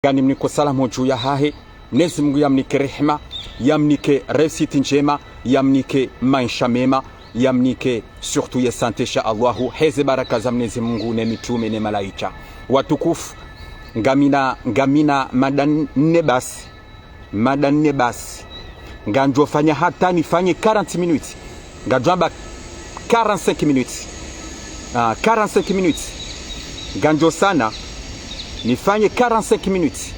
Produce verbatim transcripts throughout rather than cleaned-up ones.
Ngani mniko salamu dju yahahe, Mnyezi Mungu yamnike rehema, yamnike réussite ndjema, yamnike maesha mema, yamnike surtout ye santé, insha Allahu, heze baraka za Mnyezi Mungu ne mitrume ne malaika. Watukufu, ngamina, ngamina mada nne basi, mada nne basi. Ngandjo fanya hata nifanye quarante minutes. Ngandjo amba quarante-cinq minutes. Ah, quarante-cinq minutes. Ngandjo sana nifanye quarante-cinq minutes.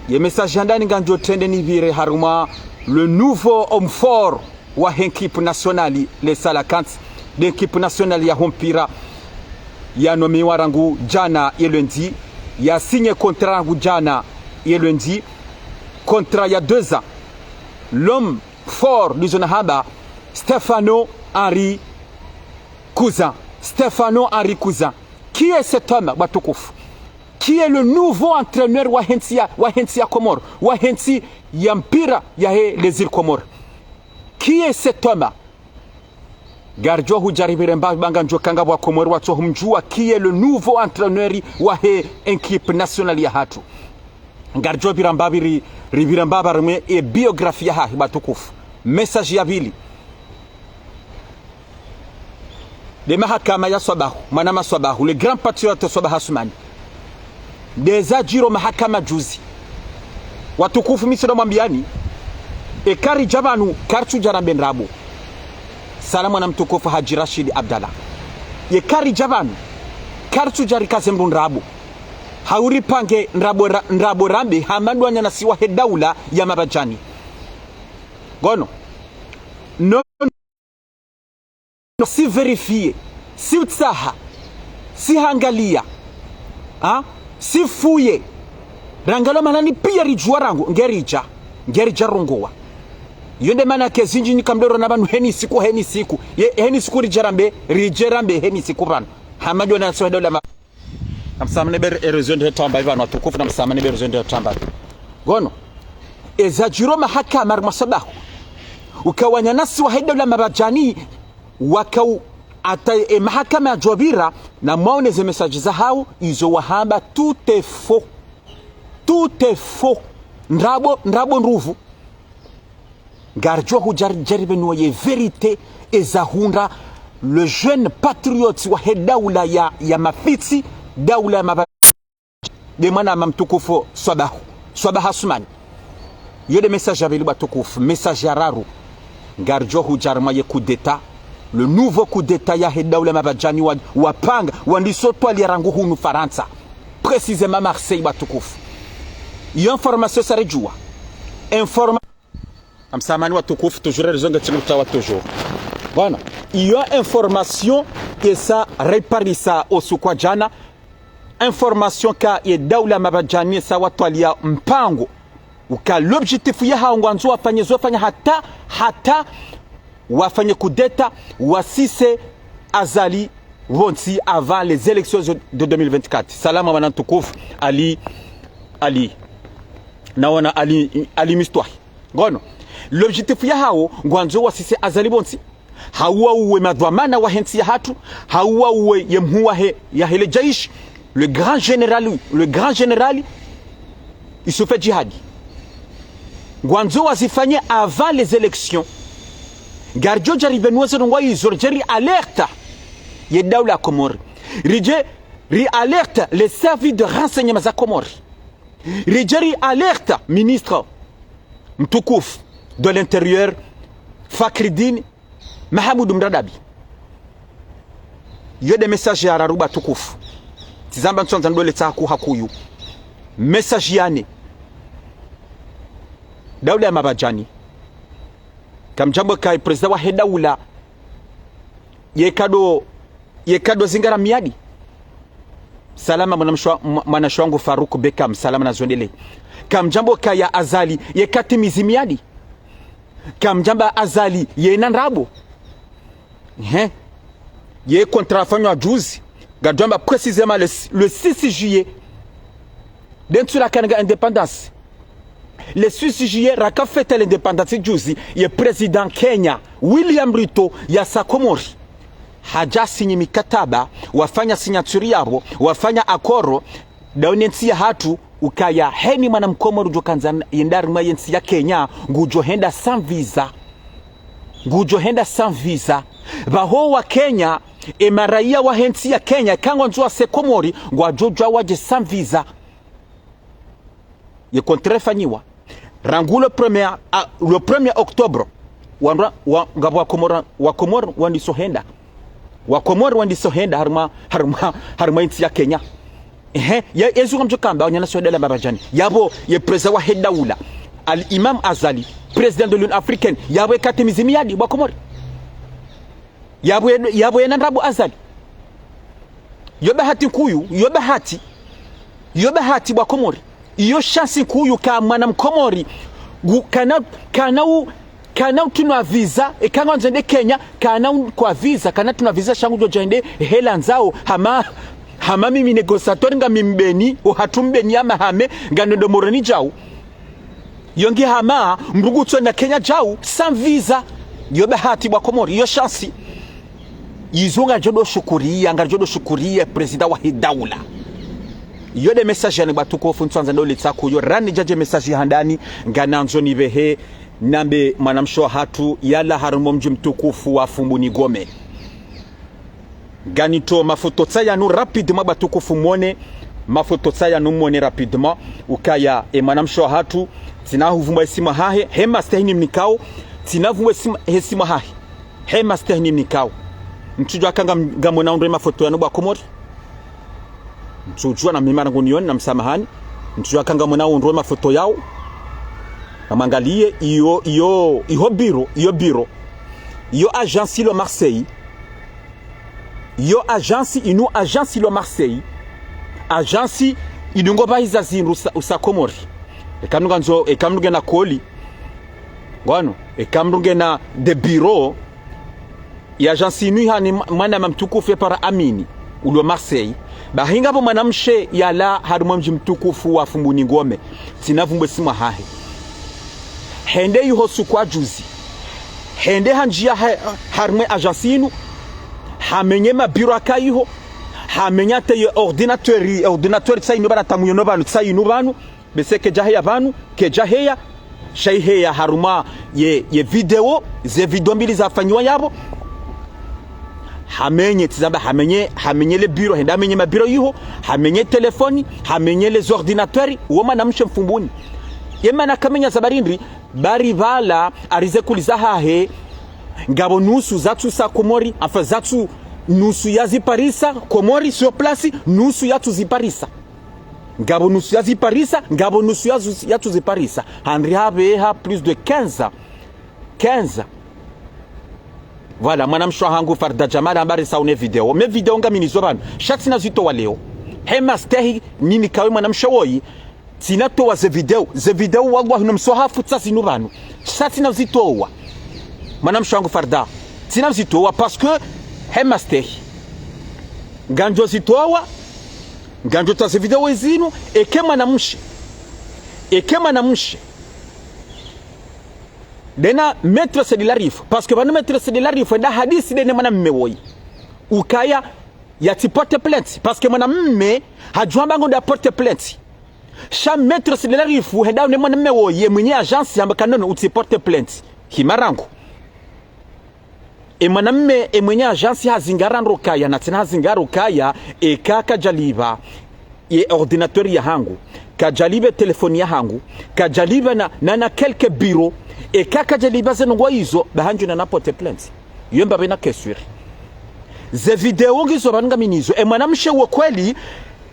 Ye message ya ndani ngandjo trende nipvire harumwa le nouveau homme fort wahe équipe nationale, le Salakantsi, de équipe nationale yaho mpira, ya nomiwa rangu djana ye lundi, ya signé contrat rangu djana ye lundi, contrat ya deux ans. L'homme fort, ndizo nahamba, Stefano Henri Cusin. Stefano Henri Cusin. Qui est cet homme, watukufu? Qui est le nouveau entraîneur wahe ntsi ya, wahe ntsi ya Comores, wahe ntsi ya mpira yahe les îles Comores? Qui est cet homme? Ngaridjo hudjaribire mbapvi, ngandjo kanga wa Comores watso humdjuwa, qui est le nouveau entraîneur wahe équipe nationale yahatru. Ngaridjo pvira mbapvi ri, ripvire mbapvi harumwa ye biographie yahahe, watukufu. Message ya pvili. De mahakama ya Swabahu, mwanama Swabahu, le grand patriote Swabaha Assoumani. De zadjiri ho mahakama juzi. Watukufu, mi tsi ndo mwambiani, eka ridja pvanu, karitsudja rambe ndrabo. Salamu mwana mtukufu Hadji Rachid Abdallah. Eka ridja pvanu, karitsudja rikaze mndru ndrabo. Hau ripange ndrabo ra-, ndrabo rambe, hama ndo wananyasi wahe daula ya Mabadjani. Ngono. No, no, si vérifier, si utsaha, si hangalia, ha? Si fouiller. Rangalo malani pia ridjuwa rangu, ngeridja, ngeridja rongowa. Yo nde mana ke zindji nyi kamdoro na pvanu heni siku, heni siku. Ye, heni siku ridje rambe, ridje rambe heni siku pvanu. Hama ndo wananyasi wahe daula ma- Namsamahani be réseau nde tamba pvanu watukufu, namsamahani be réseau nde tamba. Ngono. Ezadjiri ho mahakama harumwa Swabahu. Uka wananyasi wahe daula Mabadjani, wakau hata ye mahakama yadjopvira, na mwaone ze message zahao, izo wahamba, tout est faux. Tout est faux. Ndrabo, ndrabo ndruvu. Ngaridjo hudjari, djari pvenuwa ye vérité, eza hundra le jeune patriote wahe daula ya, ya mafitsi, daula ya Maba-, de mwanama mtukufu Swabahu, Swabaha Assoumani. Yo de message ya pvili watukufu, message ya raru. Ngaridjo hudjari mwa ye coup d'État, le nouveau coup d'État yahe daula Mabadjani wa, wapanga, wandiso twaliya rangu hunu Farantsa. Précisément Marseille watukufu. Iyo information sa redjuwa. Informa- Namsamahani watukufu, toujours réseau nge tsi ndo tawa toujours. Bwana, iyo information esa reparisa usiku wa djana. Information ka ye daula Mabadjani esa watwaliya mpango. Uka l'objectif yahao ngwandzo wafanye zo fanya hata, hata wafanye coup d'État, wasise Azali pvontsi avant les élections de deux mille vingt-quatre. Salama mwana mtukufu, Ali, Ali. Naona Ali, Ali Mistwahi. Ngono. L'objectif yahao, ngwandzo wasise Azali pvontsi. Hau wauwe madhwamana wahe ntsi yahatru, hau wauwe ye mhuu wahe, yahe le djaishi, le grand général, le grand général Youssouf Djihadi. Ngwandzo wazifanye avant les élections. Ngaridjo djari pvenuwa ze ndrongoo izo, ridje ri alerte ye daula ya Komori. Ridje ri alerte les services de renseignement za Komori. Ridje ri alerte ministre mtukufu de l'intérieur, Fakridine Mahamoudou Mradabi. Yo de message ya raru watukufu. Tsizamba ntsondza ndole tsaku hakuyu. Message ya nne. Daula ya Mabadjani. Kamdjambo ka président wahe daula yeka ndo, yeka ndo zingara miadi. Salama mwana mshwa-, mwa-, mwanashe wangu Farouk Beckham, salama na zondele. Kamdjambo ka ya Azali yeka timizi miadi. Kamdjamba Azali yena ndrabo. Ehe. Ye contrat fanywa juzi. Ngamdjwamba précisément le, le six juillet. Dentsu la kananga indépendance. Le six juillet, raka fête l'indépendance juzi, ye président Kenya, William Ruto, yasa Komori. Hadja signé mikataba, wafanya signature yapvo, wafanya accord, daune ntsi yahatru, ukaya heni mwana mkomori udjo handza yende harimwa yentsi ya Kenya, ngudjo henda sans visa. Ngudjo henda sans visa. Pvaho wa Kenya, e maraya wahe ntsi ya Kenya, eka ngwandzo wase Komori, ngwadjo djuwa wadje sans visa. Ye contrat ifanyiwa. Rangu le premier, a, le premier octobre. Wandru wa, ngapvo wa Komori, wa Komori wandiso henda. Wa Komori wandiso henda harimwa, harimwa, harimwa yentsi ya Kenya. Ehe, ya, yezu ngamdjo hamba, wanyana so dela mbapvadjani. Yapvo, ye président wahe daula. Al Imam Azali, président de l'Union africaine. Yapvo ye katimizi miyadi, wa Komori. Yapvo, yapvo yena ndrabo Azali. Yo bahati nkuu, yo bahati. Yo bahati wa Komori. Iyo chance nkuu ka mwana mkomori. Ngu, kana, kana u, kana utunwa visa, eka ngwandzo yende Kenya, kana u, kwa visa, kana tunwa visa sha ngudjo dja hende hela ndzao, hama, hama mimi négociateur ngami mbeni, ohatru mbeni ya mahame, ngandro ndo Moroni djau. Yo ngi hama, mndru ngutso na Kenya djau, sans visa. Yo bahati wa Komori, yo chance. Izo ngaridjo do shukuriya, ngaridjo do shukuriya, président wahe daula. Yo nde message yani watukufu ntswandza ndo litsaku yo, rani djadje message ya handani, nganandzo nipvehe, nambe mwanamshe wahatru, yalawa harimwa mdji mtukufu wa Fumbuni Ngome. Nganitso mafoto tsayanu rapidement watukufu mwone, mafoto tsayanu mwone rapidement, ukaya e mwanamshe wahatru, tsina hupvumbua ye simu yahahe, he mastehi nimnikao, tsina pvumbua ye simu, he simu yahahe, he mastehi nimnikao. Ntsudjuwa eka nga, ngamwona undru ye mafoto yanu wa Komori. Ntsudjuwa na mimi rangu niyone na msamahani. Ntsudjuwa eka ngamwona undru ye mafoto yao. Namwangaliye iyo, iyo, iho bureau, iyo bureau. Iyo agence ilo Marseille. Iyo agence, inu agence ilo Marseille. Agence idungo pvahiza zindru usa, usa Komori. Eka mndru ngandzo, eka mndru ngena colis. Ngwano, eka mndru ngena des bureaux. Ye agence inu ihani mwa, mwananya mtukufu ye para Amini, ulo Marseille. Bahi ngapvo mwanamshe yalawa harimwa mdji mtukufu wa Fumbuni Ngome. Tsina pvumbua ye simu yahahe. Hende iho suku ya juzi. Hende handjiya ha, harimwa ye agence inu. Hamenye mabureau yaka iho. Hamenye hata ye ordinateur, ordinateur tsa inu pvanu tangu yono pvanu, tsa inu pvanu. Bese kedjaheya pvanu, kedjaheya, sha iheya harumwa ye, ye video, ze video mbili zafanyiwa yapvo. Hamenye, tsi zamba hamenye, hamenye le bureau, hende hamenye mabureau yiho, hamenye telefoni, hamenye les ordinateurs, wo mwanamshe Mfumbuni. Ye mana kamenya za bari ndri, bari pvala, hari ze kuli zahahe, ngapvo nusu zatsu sa Komori, enfin zatsu nusu yaziparisa, Komori sur place, nusu yatsu ziparisa. Ngapvo nusu yaziparisa, ngapvo nusu yazu-, yatsu ziparisa. Handri hapveha plus de quinze ans. Quinze ans. Voilà, mwanamshe wahangu Farida Djamal hamba risaone video. Me video ngami nizo pvanu. Sha tsina zitowa leo. He mastehi, nini kawe mwanamshe woyi. Tsina towa ze video. Ze video wallahi no mswahafu tsa zinu pvanu. Sha tsina zitowa. Mwanamshe wahangu Farida. Tsina zitowa parce que he mastehi. Ngandjo zitowa. Ngandjo towa ze video zinu, eke mwanamshe. Eke mwanamshe. Ndena maître Said Larifou. Parce que pvanu maître Said Larifou, nda hadisi ndene mwanamme woyi. Ukaya, yatsi porte plainte. Parce que mwanamme, hadjuwa hamba ngo nda porte plainte. Sha maître Said Larifou, henda une mwanamme woyi, ye mwenye agence, hamba ka nono, utsi porte plainte. Hima rangu. E mwanamme, e mwenye agence hazingara ndro kaya, na tsena hazingara ukaya, eka kadjalipva ye ordinateur yahangu, kadjalipva telefoni yahangu, kadjalipva na, na, na quelques bureaux, eka kadjalipva ze ndrongoo izo, bahi ngamdjo na porte plainte. Yo mbapvi na keswiri. Ze video ngizo pvanu ngami nizo. E mwanamshe wo kweli,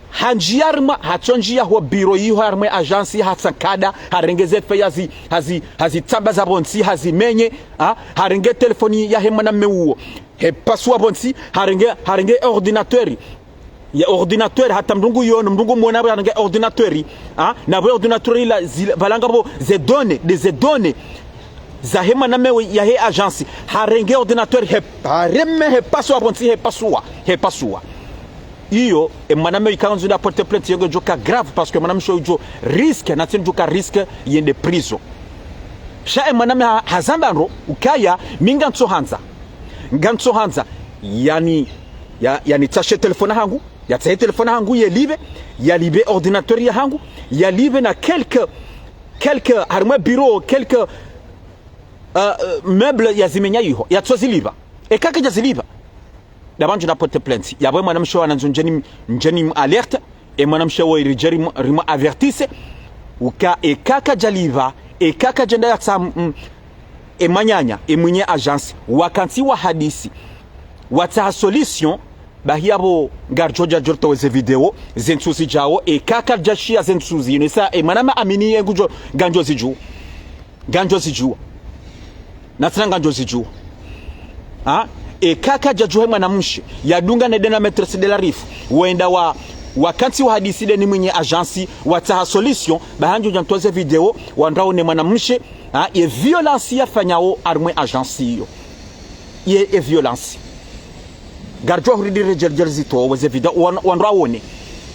handjiya harumwa, hatsondjiya ho bureau yiho harumwa agence hatsankada, harenge ze feuille hazi, hazi, hazitsamba za pvontsi, hazimenye, ha, harenge telefoni yahe mwanamme uwo. Hepasua pvontsi, harenge, harenge ordinateur. Ye ordinateur, hata mndru ngu yono, mndru ngu mwona, harenge ordinateur. Ha, na pvo ordinateur ila, zila, pvala ngapvo ze données, nde ze données. Zahe mwanamme we, yahe agence. Harenge ordinateur, he, hareme, hepasua pvontsi, hepasua, hepasua. Iyo, e mwanamme ika ngandzo nda porte plainte yo ngedjoka grave parce que mwanamshe udjo risque, na tsi ndjoka risque yende prison. Sha e mwanamme ha, hazamba ndro, ukaya, mi ngantsohandza. Ngantsohandza, yani, ya, yani tsahe telefoni hangu, yatsahe telefoni hangu, yelipve, yalipve ordinateur yahangu, Yalipve na quelques, quelques, harimwa bureau, quelques, euh, euh, meubles yazimenya iho, yatsozilipva. Eka kadjazilipva, ndapvandjo na porte plainte. Yapvo e mwanamshe wo nandzo ndjeni, ndjeni alerte, e mwanamshe wo iridje rimu, rimu avertise, uka eka kadjalipva, eka kadjenda yatsaha, mm, e mwananya, e mwinyi agence, wakantsi wahadisi, watsaha solution, bahi yapvo ngaridjo dja djo ritowe ze video, ze ntsu zidjao, eka kadjashiya ze ntsu zinu, esa, e mwanama amini ye ngudjo, ngandjo zidjuwa. Ngandjo zidjuwa. Na tsena ngandjo zidjuwa. Ha? Eka kadjadjuwa e mwanamshe, yadunga ne dena maîtresse de la rive, wenda wa, wakantsi wahadisi de ni mwinyi agence, watsaha solution, bahi ngandjo dja ntowe ze video, wandrwaone mwanamshe, ha? Ye violence yafanyao harimwa e agence iyo. Ye, ye violence. Ngaridjo huridi redjeli djeli zitowe ze video, wan, wandrwaone.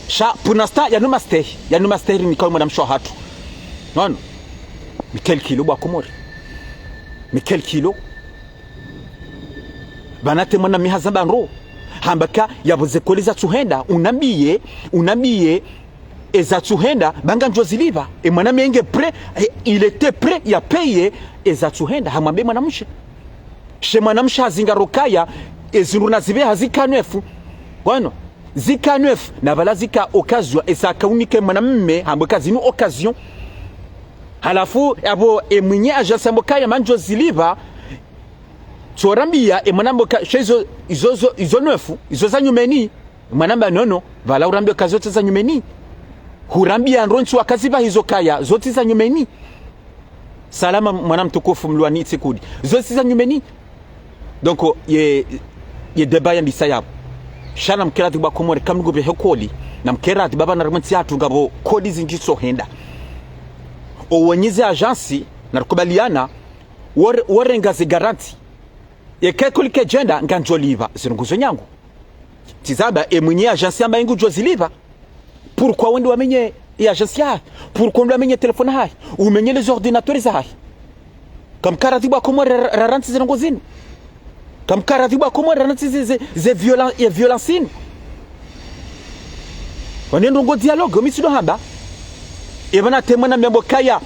Sha, pour l'instant, yanu mastehi, yanu mastehi rinike e mwanamshe wahatru. Nono. Mi quel culot bo Wakomori. Mi quel culot. Pvanu te mwanami hazamba ndro. Hamba ka yapvo ze colis zatsuhenda, unambiye, unambiye, eza tsuhenda, ba ngandjo zilipva. E mwanami yenge prêt, eh, il était prêt, ya payer, eza tsuhenda, hamwambe mwanamshe. She mwanamshe hazingaro kaya, ezindru nazipve hazika nefu. Bwana, zika nefu, na pvala zika occasion, esa kaunike mwanamme, hambe ka zinu occasion. Halafu, yapvo, e mwinyi agence hambe kaya, ma ngandjo zilipva, tsorambiya, e mwanamshe ka, she izo, izo, izo, izo nefu, izo za nyumeni. Mwanamba nono, pvala urambiya ka zo tsi za nyumeni. Hurambiya ndro ntsu wakazipva hizo kaya, zo tsi za nyumeni. Salama mwana mtukufu mlwani tsikudi. Zo tsi za nyumeni. Donc, ye, ye débat yandisa yapvo. Sha namkeradhi bo Wakomori, kamngu pvehe colis. Namkeradhi pvapvo na harimwa entsi yahatru ngapvo colis zindji zohenda. Owenyi ze agence, narikubaliana, wore, worenga ze garantie. Eka e colis kedjenda, ngandjo lipva. Zinu nguzo nyangu. Tsizamba, e mwinyi agence yamba ngudjo zilipva. Pourquoi wende wamenye e agence yahahe? Pourquoi wende wamenye téléphone yahahe? Umenye les ordinateurs zahahe? Kamkaradhi bo Wakomori ra, ra, rarantsi ze ndrongo zinu? Kamkaradhi bo Wakomori rarantsi ze, ze, ze violen, ye violence inu? Wane ndrongo dialogue, mi tsindo hamba. Epvanu te mwanamshe hambe kaya,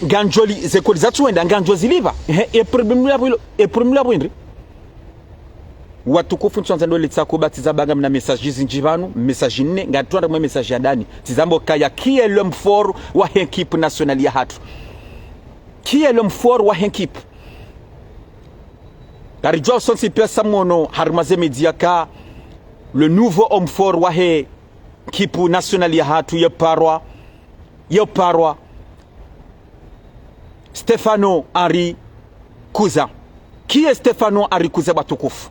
ngandjo li, ze colis zatsuhenda, ngandjo zilipva. Ehe, e problème yapvo ilo, e problème yapvo hindri? Watukufu, ntswandza ndo litsaku ba tsizamba ngamna message zindji pvanu, message nne, ngatwandza mwe message ya dani. Tsizamba kaya, qui est l'homme fort wahe équipe nationale yahatru? Qui est l'homme fort wahe équipe? Ngaridjuwa sontsi piya sa mwono harimwa ze média ka le nouveau homme fort wahe équipe nationale yahatru ye parwa, ye parwa Stéphano Henri Cousin. Qui est Stéphano Henri Cousin, watukufu?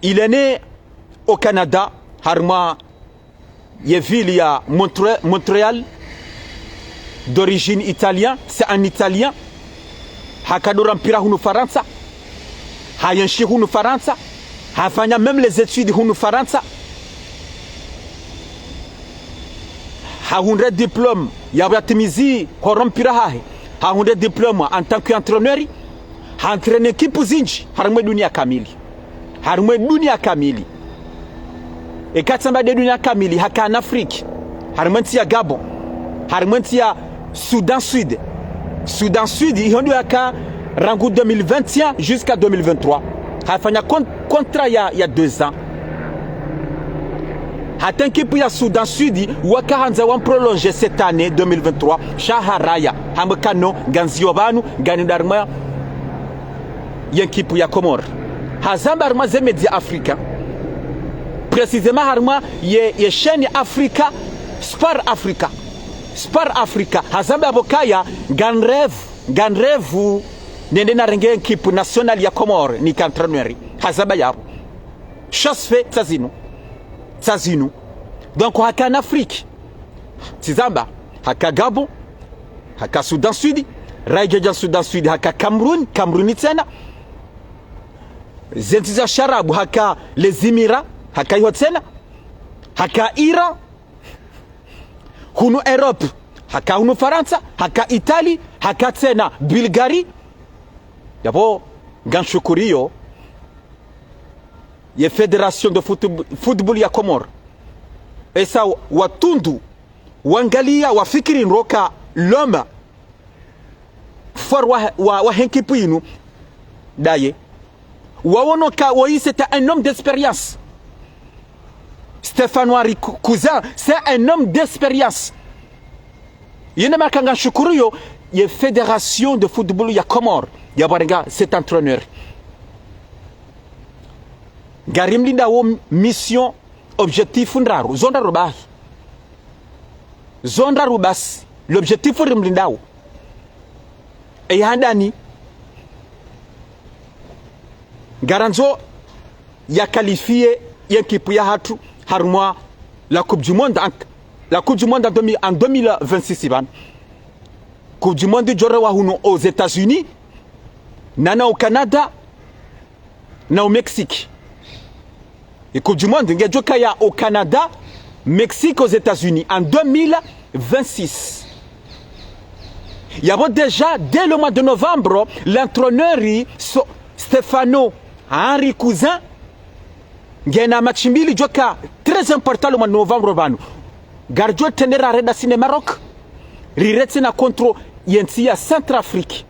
Il est né au Canada, harimwa ye ville ya Montre, Montréal, d'origine italien, c'est un Italien. Hakadora mpira hunu Farantsa. Hayenshi hunu Farantsa. Hafanya même les études hunu Farantsa. Hahundre diplôme ya bwatimizi horo mpira hahe. Hahundre diplôme en tant qu'entraîneur. Haentraîné équipe zindji, harimwa dunia kamili. Harimwa dunia kamili. Eka tsamba de dunia kamili, haka en Afrique. Harimwa ntsi ya Gabon. Harimwa ntsi ya Soudan Sud. Soudan Sud, iho ndo yaka rangu deux mille vingt et un jusqu'à deux mille vingt-trois. Hafanya con, contrat ya, ya deux ans. Hata équipe ya Soudan Sud, wakahandza wamprolonger cette année deux mille vingt-trois. Sha haraya. Hambe ka no, ngandziyo pvanu, nganyi harimwa ye équipe ya Comores. Hazamba harimwa ze média Afrika. Précisément harimwa ye, ye chaîne Afrika, Sport Africa. Sport Africa. Hazamba yapvo kaya, ngan rêve, ngan rêve, nende narenge équipe nationale ya Comores, nike entraîneur. Hazamba yapvo. Chose faite, tsi zinu. Tsi zinu. Donc, haka en Afrique. Tsizamba, haka Gabon, haka Soudan Sud, raidja dja Soudan Sud, haka Cameroun, Cameroun tsena. Ze ntsi za sharabu, haka les Émirats, haka iho tsena. Haka Iran, hunu Europe, haka hunu Farantsa, haka Italie, haka tsena Bulgarie. Yapvo, ngamshukuriyo ye Fédération de footb, football ya Comores. Esa watundu Wangaliya, wafikiri ndro ka l'homme fort wa, wa, wa he ekipu yinu, ndaye. Wawono ka woyi c'est un homme d'expérience. Stéphane Henri Cou-, Cousin, c'est un homme d'expérience. Yende makanga nshukuru yo, ye Fédération de Football ya Comores, ya bwarenga cet entraîneur. Ngari mlindawo mission, objectif ndraru, zo ndraru bahi. Zo ndraru basi, l'objectif ri mlindawo. Eyi handani, ngarandzo ya qualifier ye ekipu yahatru harumwa la Coupe du Monde en, la Coupe du Monde en deux mille, en deux mille vingt-six pvanu. Coupe du Monde idjo rewa hunu aux États-Unis, na na au Canada, na au Mexique. Ye Coupe du Monde ngedjo kaya au Canada, Mexique, aux États-Unis en deux mille vingt-six. Yapvo déjà, dès le mois de novembre, l'entraîneur so, Stéphane Henri Cousin, ngena match mbili djo ka très important le mois de novembre pvanu. Ngaridjo trendera rende sisi ne Maroc, riretse na contre ye ntsi ya Centrafrique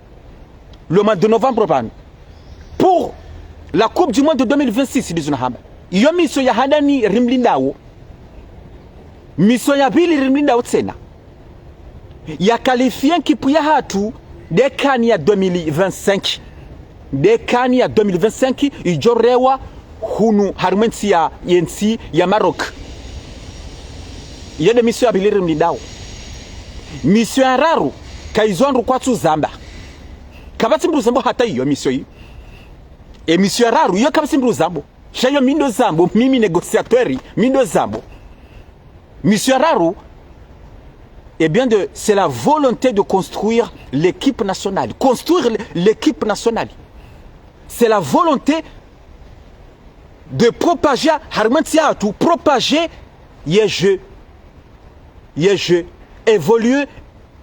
le mois de novembre pvanu, pour la Coupe du Monde deux mille vingt-six, ndizo nahamba. Iyo mission ya handani ri mlindawo. Mission ya pvili ri mlindawo tsena, ya qualifier ekipu yahatru nde CAN ya deux mille vingt-cinq. Nde CAN ya deux mille vingt-cinq idjo rewa hunu harumwa entsi ya, ye ntsi ya Maroc. Iyo nde mission ya pvili ri mlindawo. Mission ya raru, ka izo wandru kwatsu zamba. Kapvatsi mndru uzambo hata iyo mission yi. E mission ya raru, iyo kapvatsi mndru uzambo. Sha iyo mi ndo uzambo, mimi négociateur, mi ndo uzambo. Mission ya raru, eh bien, de, c'est la volonté de construire l'équipe nationale. Construire l-, l'équipe nationale. C'est la volonté de propager, harumwa entsi yahatru, propager ye jeu. Ye jeu. Évoluer,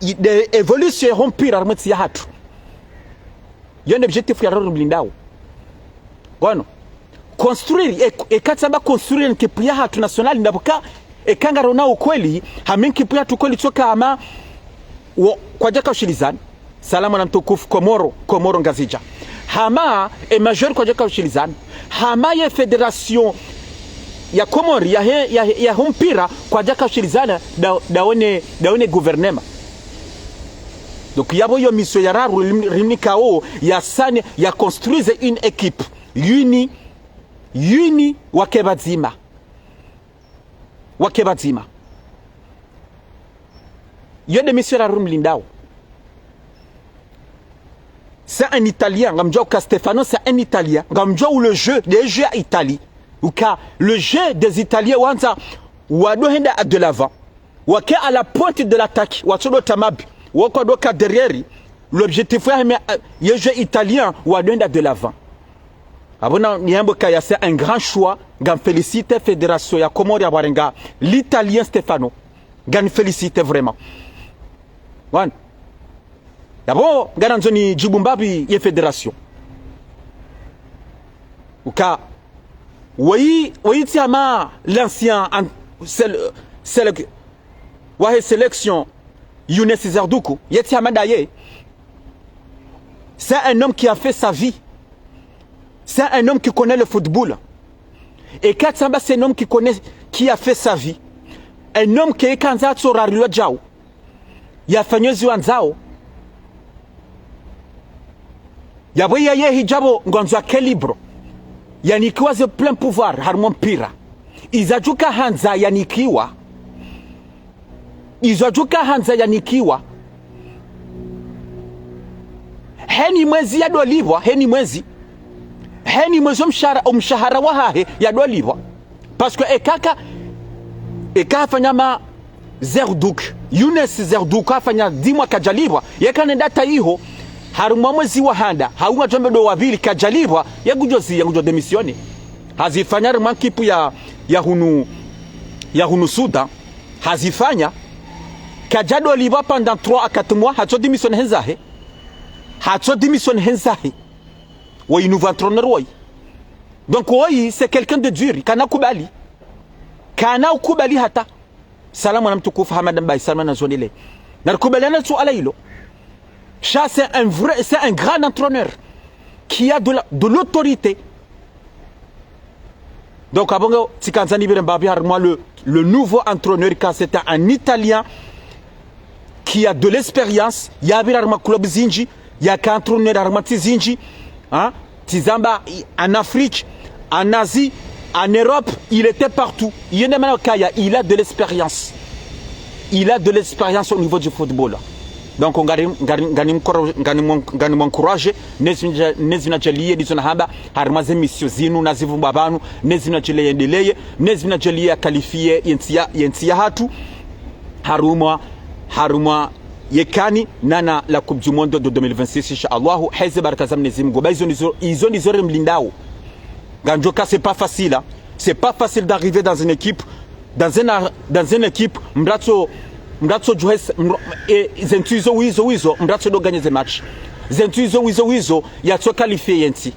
de, évolution ho mpira harumwa entsi yahatru. Iyo nde objectif ya raru ri mlindawo. Ngwano. Construire, e, eka tsamba construire ekipu yahatru nationale, ndapvo ka, eka ngarona ukweli, hama ekipu yahatru kweli tsoka hama, wo, kwadjaka ushilizana. Salama na mtukufu Komoro, Komoro Ngazidja. Hama, e majeur kwadjaka ushilizana. Hama ye fédération ya Komori, ya he, ya he, ya ho mpira, kwadjaka ushilizana, nda, nda wene, nda wene gouvernement. Donc, yapvo iyo mission ya raru rim-, rimnikawo, ya sane, ya construise une équipe. Unie, unie, wake pvadzima. Wake pvadzima. Iyo nde mission ya raru ri mlindawo. C'est un Italien, ngamdjuwa uka Stefano, c'est un Italien. Ngamdjuwa u le jeu, nde jeu ya Italie. Uka le jeu des Italiens wandza, wado henda à de l'avant. Wake à la pointe de l'attaque, watsodo tamabi, wako wadoka derrière, l'objectif ya heme, euh, ye jeu italien, wadoenda de l'avant. Apvo na, niyambe kaya c'est un grand choix, ngam félicite fédération ya Comores ya bwarenga, l'Italien Stefano, ngam félicite vraiment. Wana. Yapvo, ngarandzo nidjibu mbapvi ye fédération. Uka, woyi, woyi tsi hama l'ancien an-, sel-, sel-, wahe sélection Younes Zadoukh, ye tsi hama ndaye. C'est un homme qui a fait sa vie. C'est un homme qui connaît le football. Eka tsamba c'est un homme qui connaît, qui a fait sa vie. Un homme ke eka handza atso rarilwa djau, yafanye ezi wandzao. Yapvo yeye hidjapvo ngwandzo yake libre. Yanikiwa ze plein pouvoir harimwa mpira. Izo adjoka handza yanikiwa. Izo adjoka handza yanikiwa. Heni mwezi yadolipvwa, heni mwezi. Heni mwezi omshahara, omshahara wahahe yadolipvwa. Parce que eka ka, eka hafanya ma Zadoukh, Younes Zadoukh hafanya dix mois kadjalipvwa, yeka nenda hata iho, harimwa mwezi wa handa, hau ngwadjo amba ndo wa pvili kadjalipvwa, ye ngudjo zi, ye ngudjo démissionner. Hazifanya harimwa ekipu ya, ya hunu, ya hunu Soudan, hazifanya, kadjadolipvwa pendant trois à quatre mois, hatso démissionner hendzahe. Hatso démissionner hendzahe. Woyi nouveau entraîneur woyi. Donc woyi, c'est quelqu'un de dur. Kana kubali. Kana ukubali hata. Salam mwana mtukufu Hamada Mbaye, salam na zondele. Narikubaliana suala ilo. Sha c'est un vrai, c'est un grand entraîneur qui a de la, de l'autorité. Donc, apvo nge tsikandza nipvire mbapvi harimwa le, le nouveau entraîneur, car c'est un Italien qui a de l'expérience, yapvira harimwa club zinji, yaka entraîneur harimwa ntsi zinji, hein, tsi zamba, i-, en Afrique, en Asie, en Europe, il était partout. Yende mana kaya, il a de l'expérience. Il a de l'expérience au niveau du football. Donc, ngari, ngari, ngani mkoro-, ngani mon-, ngani mwencourage, nezi na dja-, nezi na djaliye, ndizo nahamba, harimwa ze émission zinu, na zivumba pvanu, nezi na djaliye yendeleye, nezi na djaliye ya qualifier yentsi ya, yentsi yahatru, harumwa, harumwa ye CAN, nana la Coupe du Monde de deux mille vingt-six, insha Allahu, heze baraka za Mwenyezi Mungu. Ba izo ndizo, izo ndizo rimlindao. Ngandjo ka c'est pas facile, hein. C'est pas facile d'arriver dans une équipe, dans une, dans une équipe, mratso, mratso djuhesa, mra-, e, zentsu izo wizo wizo, mratso do gagner ze match. Zentsu izo wizo wizo, yatso qualifier yentsi.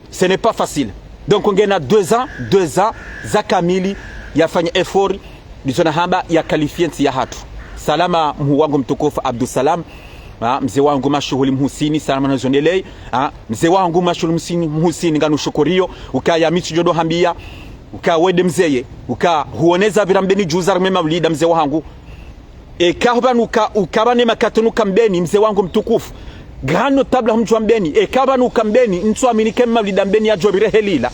Ce n'est pas facile. Donc, ngena deux ans, deux ans, za kamili, yafanya effort, ndizo nahamba ya qualifier ntsi yahatru. Salama mhuu wangu mtukufu Abdou Salam. Ah, mze wangu mashuhuli Mhusini, salama na zondele. Ah, mze wangu mashuhuli Mhusini, Mhusini nganu shukuriyo. Ukaya mi tsidjo do hambia. Uka wende mzeye. Uka huoneza pvira Mbeni djuza harimwa maulida mze wangu. Eka hupvanu uka, uka pvanu makati nuka Mbeni, mze wangu mtukufu. Grand notable hamdjuwa Mbeni. Eka pvanu uka Mbeni, ntsu amini ke maulida Mbeni yadjo pvire helila.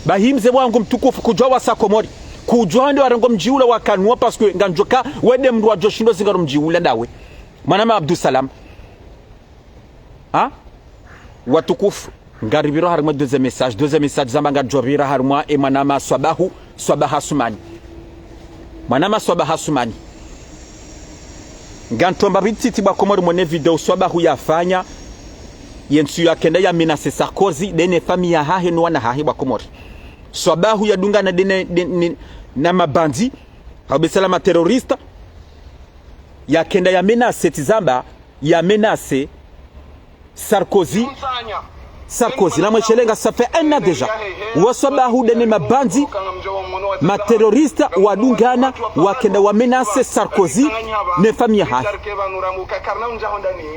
Bahi mze wangu mtukufu, kudjuwa wasa Komori. Kudjuwa wende warengo mdji ula wakanuwa, parce que ngandjo ka wende mndru wadjo shindo zingaro mdji ula ndawe. Mwanama Abdou Salam. Ha? Watukufu. Ngaripviro harimwa deuxième message. Deuxième message zamba ngadjo pvira harimwa e mwanama Swabahu. Swabaha Asumani. Mwanama Swabaha Asumani. Ngantromba pvi ntiti bwa Komori mwone video Swabahu yafanya. Yentsu yakenda ya menacer Sarkozy, ndene famille yahahe no wana hahe bwa Komori. Swabahu yadungana ndene, ndene, na mabandzi, hau besa la ma terroristes, yakenda ya menacer tsi zamba, ya menacer Sarkozy. Sarkozy, namweshelenga, ça fait un an déjà. Wa Swabahu ndene mabandzi, ma terroristes, wadungana, wakenda wa menacer Sarkozy, ne famille yahahe.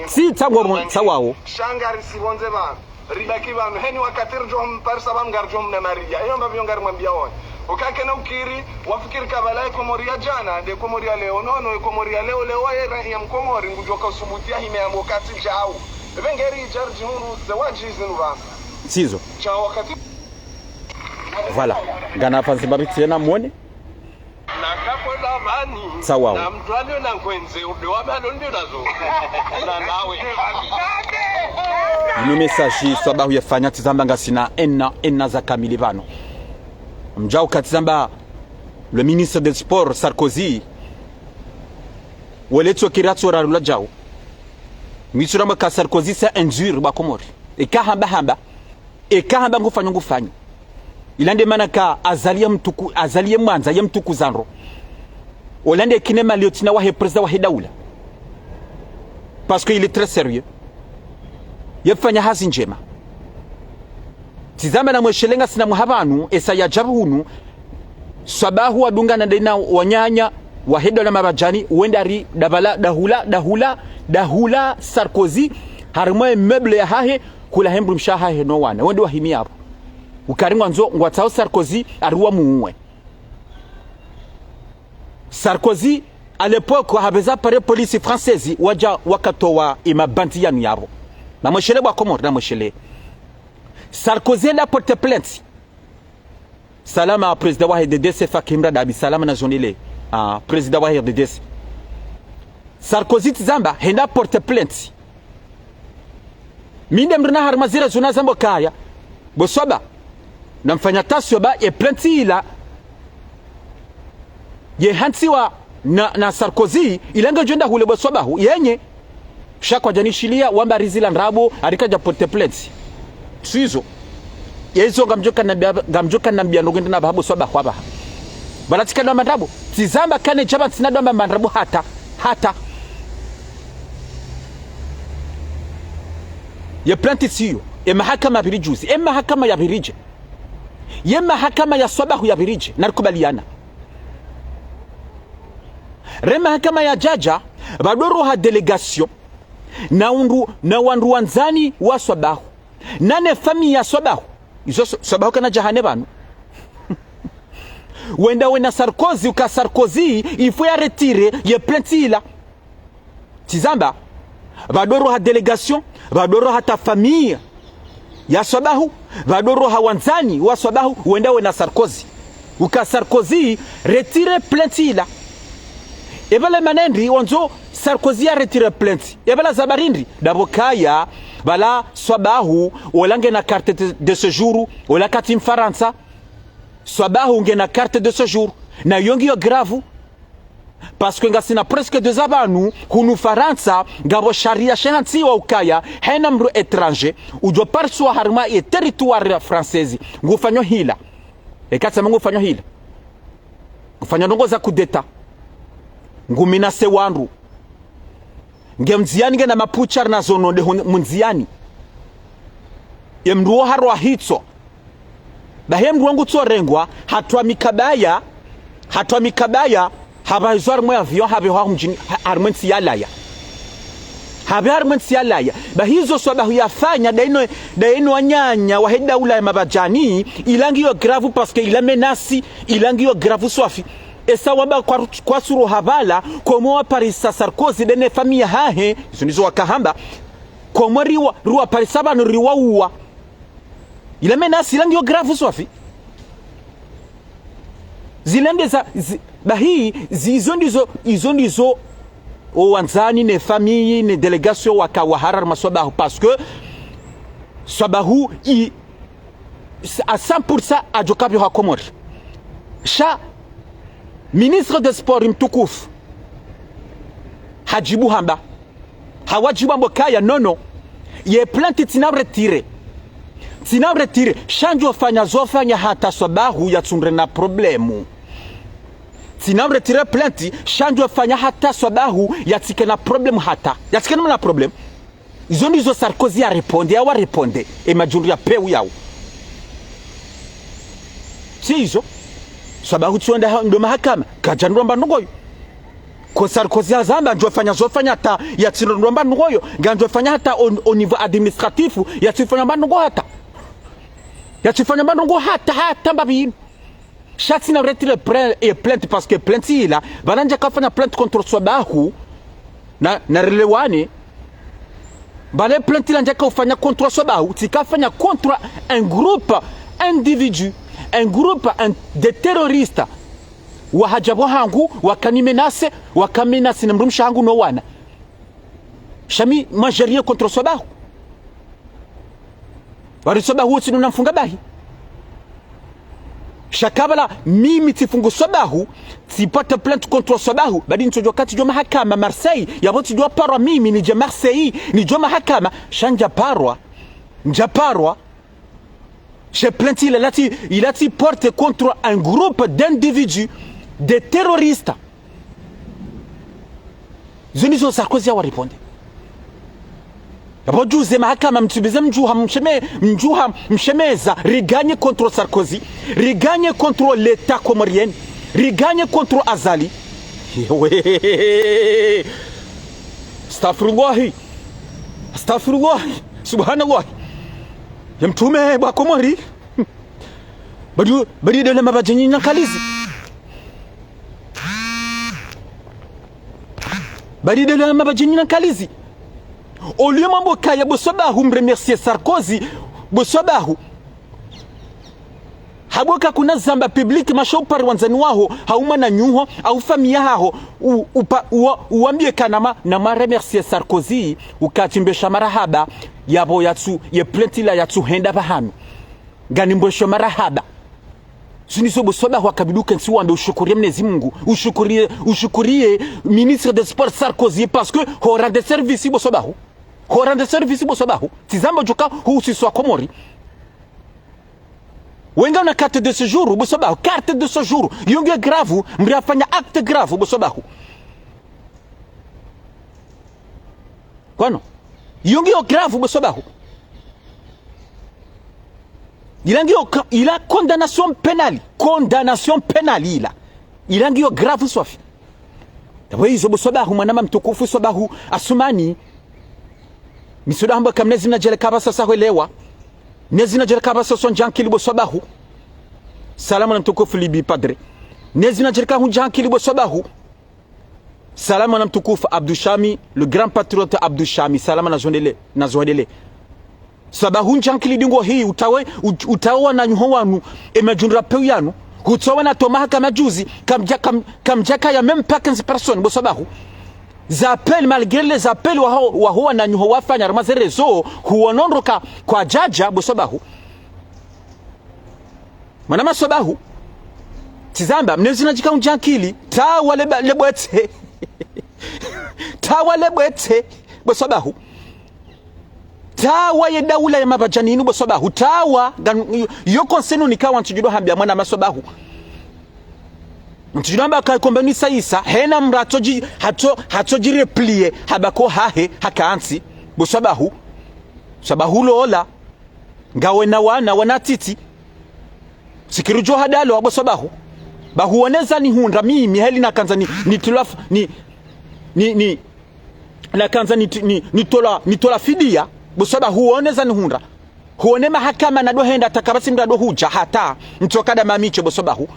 Tsi tsango mo-, tsawawo. Ribaki pvanu, heni wakati ridjo mparisa pvanu ngaridjo mna maria. Iyo mbapvi yo ngarimwambia wone. Ukakena ukiri, wafikiri kabala ye Komori ya djana, nde Komori ya leo. Nono, ye Komori ya leo, leo waye ra-, ya Mkomori, ngudjo ka usubuti ya hime ya mbo kati djau. Ebe ngeri idjari djihundu, ze wadji zinu pvasa. Sizo. Dja wakati. Voilà. Ngana fanzi mbapvi tsena mwone. Tsawawo. Inu message Swabahu yafanya tsi zamba ngasina un an, un an za kamili pvanu. Mdjau ka tsi zamba le ministre des sports Sarkozy. Wele tso kira tso rarula djau. Mitsura maka Sarkozy c'est un dur bwa Komori. Eka hamba hamba. Eka hamba ngufanyo ngufanyo. Ila nde mana ka Azali ya mtuku-, Azali ye mwandza ye mtukuza ndro. Ola nde kine malio tsina wahe président wahe daula. Parce que il est très sérieux. Yefanya hazi ndjema. Tsi zamba namweshelenga sina mwaha pvanu, esa ya djabu hunu, Swabahu wadungana ndena wananya, wahe daula mabadjani, wenda ri dabala, dahula, dahula, dahula Sarkozy, harimwa ye meuble yahahe, kula hembru mshe wahahe no wana. Wende wahimi yapvo. Ukari ngwandzo, ngwatsao Sarkozy, ari wamuwe. Sarkozy, à l'époque, hapveza pare police française, wadja wakatowa ye mabandzi yanu yapvo. Namweshele bwa Komori, namweshele. Sarkozy enda porter plainte. Salama président wa R D D C, Fakimra Dabi, salama na zondele. Ah, président wa R D D C. Sarkozy tsi zamba, henda porter plainte. Mi nde mdru na harimwa zira zuna zamba kaya. Bo Swaba. Namfanya ta Swaba, ye plainte ila. Ye hantsiwa na, na Sarkozy, ila ngedjo enda hule bo Swabahu, yenye. Sha kwadja nishiliya, wamba rizila ndrabo, arika dja porter plainte. Tsi izo. Ye izo ngamdjo ka nambia, ngamdjo ka nambia ndrongo ndena pvahanu bo Swabahu apvaha. Bala tsi ka ndo amba ndrabo. Tsi zamba kane djaba ntsina ndo amba ndrabo hata. Hata. Ye plainte tsiyo. Ye mahakama yapviri juzi. Ye mahakama yapviri dje. Ye mahakama ya Swabahu yapviri dje. Narikubaliana. Re mahakama yadjadja, pvadoroha délégation, na undru, na wandru wandzani wa Swabahu, na ne famille ya Swabahu. Izo Swa-, Swabahu kana djahane pvanu. Wenda wena Sarkozy, uka Sarkozy, il faut ya retirer ye plainte ila. Tsizamba, pvadoroha délégation, pvadoroha hata famille ya Swabahu, pvadoroha wandzani wa Swabahu, wenda wena Sarkozy. Uka Sarkozy, retirer plainte ila. Epvala mana ndri wandzo Sarkozy ya retirer plainte. Epvala za bari ndri, dapvo kaya, pvala Swabahu, ola ngena carte de, de séjour, ola katsi Mfarantsa. Swabahu ngena carte de séjour. Na yo ngiyo grave. Parce que ngasina presque deux ans pvanu, hunu Farantsa, ngapvo sharia shahantsiwa ukaya, hena mndru étranger, udjo pariswa harimwa ye territoire ya française, ngufanyo hila. Eka tsama ngufanyo hila. Ngufanyo ndrongo za coup d'État. Ngu menacer wandru. Nge mndziani ngena maputshari na zono nde hun-, mndziani. Ye mndru wo harwa hitswa. Bahi ye mndru wo ngutso rengwa, hatrwa mikabaya, hatrwa mikabaya, hapvahizwa harimwa ye avion, hapvehwa mdjini, ha-, harimwa ntsi ya Ulaya. Hapvehwa harimwa ntsi ya Ulaya. Bahi izo Swabahu yafanya, nda inu, nda inu wananya, wahe daula ya Mabadjani, ila ngiyo grave parce que ila menace, ila ngiyo grave swafi. Esa wamba kwa, kwasuro hapvala, komo waparisa Sarkozy nde ne famille yahahe, izo ndizo wakahamba, komo riwa, riwaparisa pvanu riwauwa. Ila menace ila ngiyo grave swafi. Zila nde za, zi, bahi, zi, izo ndizo, izo ndizo, o wandzani, ne famille, ne délégation waka wahara harimwa Swabahu, parce que Swabahu, i, à cent pour cent adjo kapvehwa Komori. Sha, ministre des sports mtukufu, hadjibu hamba. Hawadjibu wambe ukaya, non, non. Ye plainte tsina retirer. Tsina retirer. Sha ndjo fanya zo fanya hata Swabahu yatsundre na problème. Tsina retirer plainte, sha ndjo fanya hata Swabahu yatsike na problème hata. Yatsike na problème. Izo ndizo Sarkozy ya répondre, yawa répondre. E madjundu ya pewu yawo. Tsi izo. Swabahu tsi wenda ha-, ndo mahakama. Kadja ndrwamba ndrongo yo. Ko Sarkozy hazamba, ndjo fanya zo fanya hata, yatsindro ndrwamba ndrongo yo. Nga ndjo fanya hata au, au niveau administratif, yatsifanya mba ndrongo hata. Yatsifanya mba ndrongo hata, hata mbapvi inu. Sha tsina retirer pre-, e plainte parce que plainte ila, pvala ndjaka fanya plainte contre Swabahu, na, na relewane, pvala plainte ila ndjaka ufanya contre Swabahu, tsika fanya contre un groupe, individu, un groupe, un, des terroristes. Wahadja pvo hangu, wakani menacer, waka menacer na mdrumshe hangu no wana. Sha mi, moi, j'ai rien contre Swabahu. Wari Swabahu wo tsi nuna mfunga bahi. Sha kabla mimi tsifungu Swabahu, tsipata plainte contre Swabahu, badi ntsodjo katsi djo mahakama Marseille, yapvo tsidjo parwa mimi nidje Marseille, nidjo mahakama, sha ndja parwa, ndja parwa. She plainte ila, ila tsi, ila tsi portée contre un groupe d'individus, des terroristes. Izo ndizo Sarkozy yawa répondre. Yapvo djuzi mahakama mtsibize mdjuha msheme-, mdjuha mshemeza, riganye contre Sarkozy, riganye contre l'État comorien, riganye contre Azali. Yewe. Astaghfirullahi. Astaghfirullahi. Subhanallah. Ye mtrume wa Komori. Badi, badi dole mabadjenyi na nkalizi. Badi dole mabadjenyi na nkalizi. Au lieu mwambe ukaya bo Swabahu mremercier Sarkozy, bo Swabahu. Hapvo ka kuna zamba public masha upare wandzani waho, hau mwananyaho, hau famille yaho, u-, upa-, uwa-, uwambie kana ma-, na mwaremercier Sarkozy, uka tsimbesha marahaba, yapvo yatsu, ye plainte ila yatsu henda pvahanu. Ngani mbwesho marahaba. Zinu ndizo bo Swabahu wakabidi ukentsi wambe ushukurie Mwenyezi Mungu, ushukurie, ushukurie ministre des sports Sarkozy, parce que ho rendre service bo Swabahu. Ho rendre service bo Swabahu. Tsizamba djuka huhusiswa Komori. Wenga una carte de séjour, bo Swabahu. Carte de séjour. Yo ngiyo grave, mndru yafanya acte grave, bo Swabahu. Kwanu. Yo ngiyo grave, bo Swabahu. Ila ngiyo ka-, ila condamnation pénale. Condamnation pénale ila. Ila ngiyo grave swafi. Tawe izo bo Swabahu, mwanama mtukufu Swabahu Asumani. Mi tsuda hamba ka Mnyezi Mngu nadjaanlie ka pvasa sa hwelewa. Mnyezi Mngu nadjaanlie ka pvasa so ndjankili bo Swabahu. Salama na mtukufu Libi Padre. Mnyezi Mngu nadjaanlie ka hu ndjankili bo Swabahu. Salama na mtukufu Abdou Shami, le grand patriote Abdou Shami. Salama na zo hwendelee, na zo hwendelee. Swabahu ndjankili dingo hii, utawe, ut-, utawe wananyuho wanu, e madjundra peu yanu, hutsowa na toma haka madjuzi, kamdja, kam-, kamdjaka ya même pas quinze personnes, bo Swabahu. Za appel, malgré les appels waho, waho wananyuho wafanya, harumwa ze réseaux, huonondoka kwadjadja, bo Swabahu. Mwanama Swabahu, tsi zamba, Mnyezi Mngu nadjaanlie ka hu ndjankili, tawa le ba-, le bwetse. Tawa le bwetse, bo Swabahu. Tawa ye daula ya Mabadjani inu bo Swabahu. Tawa, gan-, yo, yo conseil nikawo ntsudjo hambia mwanama Swabahu. Ntsudjo hamba ka kombe ni saisa, hena mdru hatsodji, hatso, hatsodji replier, hamba ko hahe, haka ntsi, bo Swabahu. Swabahu lola. Ngawe na wana, wana titi. Tsi kiri djo hadalo, bo Swabahu. Ba huoneza nihundra, mi, mi heli nakandza ni, ni tulaf-, ni, ni, ni, nakandza ni, ni, ni tola, ni tola fidia, bo Swabahu huoneza nihundra. Huone mahakama nado henda takabasi mrado hudja hata, ntsoka da mamiche bo Swabahu.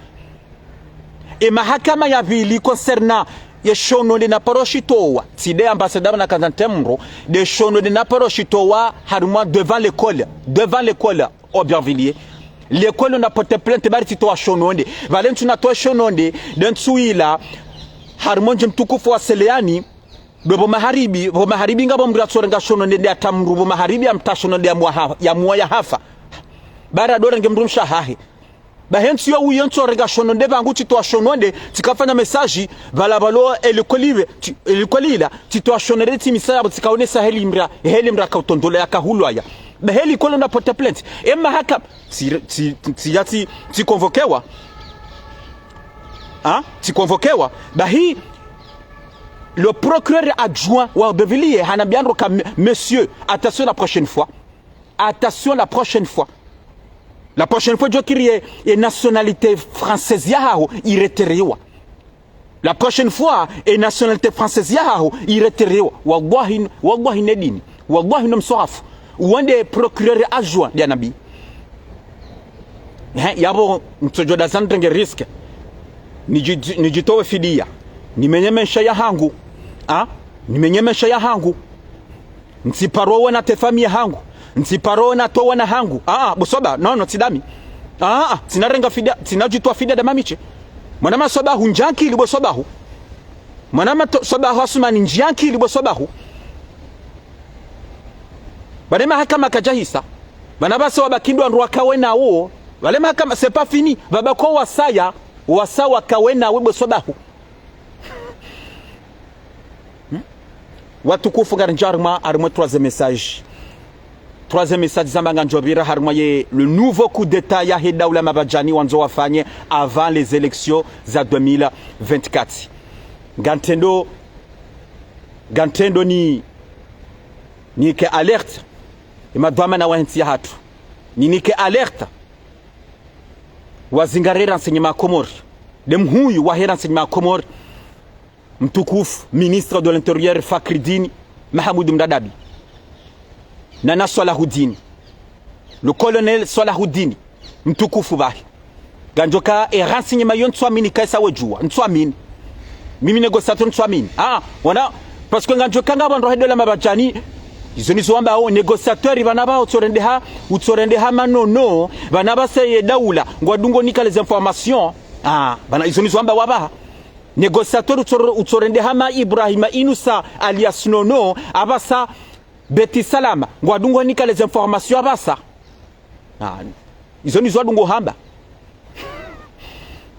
E mahakama ya pvili concernant ye shononde na paro shitowa. Tsi de ambassadeur na kazantemro, de shononde na paro shitowa harumwa devant l'école, devant l'école Aubervilliers. L'école na porte plainte bari tsitowa shononde. Pvale ntsu natowa shononde, de ntsu ila, harumwa ndje mtukufu wa Seleani, be pvo maharibi, pvo maharibi ngapvo mdru atsorenga shononde de atamru, pvo maharibi amta shononde ya mwa ha-, ya mwa ya hafa. Bara dorenge mdrumshe hahe. Bahe ntsu yo uyo ntsorenga shononde pvangu tsitowa shononde, tsikafanya message, pvala pvalo e likoli pve, tsi-, e likoli ila, tsitowa shononde tsimisa yapvo tsikaonesa heli mdra, heli mdra kautondola ya kahulwaya. Bahe likoli na porte plainte. E mahakama, tsi, tsi, tsi, ya tsi, tsi convoquewa. Hein? Tsi convoquewa. Bahi, le procureur adjoint wa Aubervilliers, hanambia ndro ka, monsieur, attention la prochaine fois. Attention la prochaine fois. La prochaine fois, djo kiri ye, ye nationalité française yahaho ireterewa. La prochaine fois, ye nationalité française yahaho ireterewa. Wallahi, wallahi ne dini. Wallahi no mswahafu. Wende procureur adjoint ya Nabi. He, yapvo ntsodjo da zantrenge risque. Nidji-, nidjitowe fidia. Nimenye maesha yahangu. Ha? Nimenye maesha yahangu. Ntsiparo wana te famille yahangu. Ntsiparo na to wana hangu. Ah, ah, bo Swabahu, non, non, tsi dami. Ah, ah, tsina renga fidia, tsina djitowa fidia da mamiche. Mwanama Swabahu, ndjankili bo Swabahu. Mwanama to-, Swabahu Asumani, ndjankili bo Swabahu. Pvale mahakama kadjahisa. Pvana pvasa wabaki ndo wandru wakawe nawo. Pvale mahakama, c'est pas fini. Pvabako wasaya, wasa wakawe nawe bo Swabahu. Hmm? Watukufu, ngarindjia harimwa, harimwa troisième message. Troisième message zamba ngandjo pvira harimwa ye le nouveau coup d'État yahe daula Mabadjani wandzo wafanye avant les élections za deux mille vingt-quatre. Ngantrendo, ngantrendo ni, nike alerte. Ye madhwamana wahe ntsi yahatru. Ninike alerte. Wazingare renseignement Komori. De mhuyu wahe renseignement Komori. Mtukufu, ministre de l'Intérieur Fakridine Mahamoud Mradabi. Na na Swalahudini. Le colonel Swalahudini. Mtukufu pvahe. Ngandjoka e renseignement yo ntsuamini kaisa wedjuwa. Ntsuamini. Mimi négociateur ntsuamini. Ah, wana, parce que ngandjoka ngapvo ndro he daula Mabadjani. Izo nizo wambao négociateur pvana pva utsorendeha, utsorendeha manono, pvana pvasa ye daula, ngwadungo nika les informations. Ah, pvana izo nizo wambao pvaha. Négociateur utsoro-, utsorendeha ma Ibrahima Inusa alias Nono, apvasa Beti Salama, ngwadungo nika les informations apvasa. Ah, izo nizo wadungo hamba.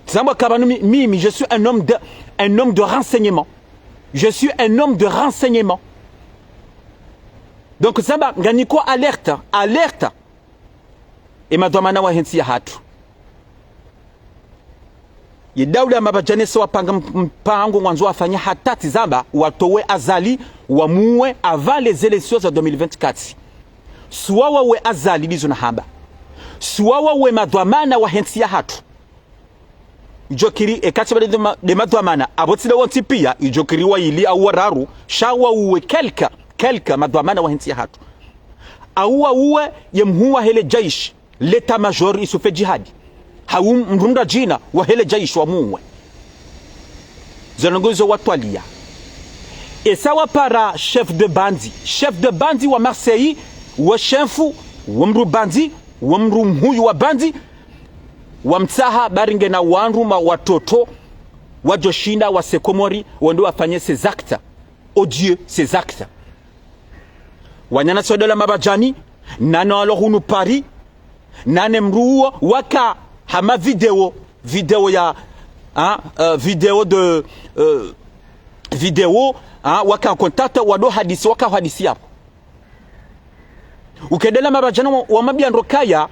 Tsamba kapvanu mi-, mimi, je suis un homme de, un homme de renseignement. Je suis un homme de renseignement. Donc, tsamba, nganiko alerte, alerte. E madhwamana wahe ntsi yahatru. Ye daula ya Mabadjani sa wapanga m-, mpango ngwandzo wafanya hata tsi zamba, watowe Azali, wamuwe avant les élections za deux mille vingt-quatre. Suwa wawe Azali ndizo nahamba. Suwa wawe madhwamana wahe ntsi yahatru. Idjokiri, eka tsi bali de ma-, de madhwamana, apvo tsi de wontsi piya, idjokiri wayili au wararu, sha wauwe quelques, quelques madhwamana wahe ntsi yahatru. Au wauwe ye mhuu wahe le djaishi, l'état-major Issoufé Djihadi. Hau mndru mdzima wahe le djaishi wamuuwe. Ze ndrongoo izo watwaliya. Esa wapara chef de bande. Chef de bande wa Marseille, wo shefu, wo mndru bande, wo mndru mhuu wa bande, wamtsaha bari ngena wandru ma watoto, wadjoshinda wase Komori, wende wafanye ces actes odieux, ces actes. Wananyasi wa daula Mabadjani, nane walo hunu Paris, nane mndru uwo waka hama video, video ya, ah, euh, video de, euh, video, ah, waka contact, wado hadisi, waka hadisi yapvo. Uka daula Mabadjani wa, wamwambiya ndo ukaya,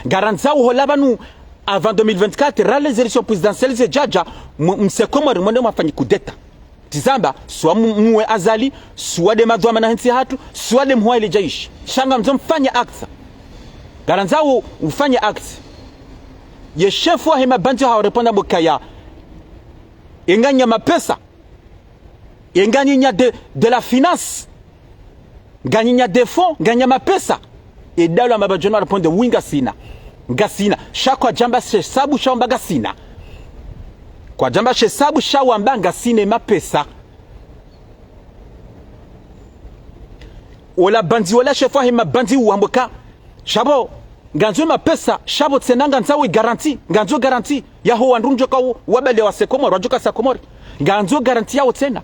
ngarandzao hola pvanu avant deux mille vingt-quatre, rale ze élections présidentielles zidjadja, mu-, mse Komori mwende mwafanye coup d'État. Tsi zamba, swa mu-, muwe Azali, swa de madhwamana wahe ntsi yahatru, swa de mhuu wahe le djaishi. Sha ngamwandzo mfanye acte. Ngarandzao ufanye acte. Ye shefu wahe mabandi hau répondre pvo ukaya, e nganyi na mapesa. E nganyi na de, de la finance. Nganyi na des fonds, nganyi na mapesa. E daula Mabadjani wa répondre, oui, ngasina. Ngasina. Sha kwadjamba she sabu sha wamba ngasina. Kwadjamba she sabu sha wamba ngasina mapesa. Ola bandi, ola shefu wahe mabandi uwambe uka, sha pvo, ngandzo mapesa, sha pvo tsena ngandzao garantie, ngandzo garantie yaho wandru ndjoka u-, wabaliya wase Komori, wadjoka sa Komori. Ngandzo garantie yaho tsena.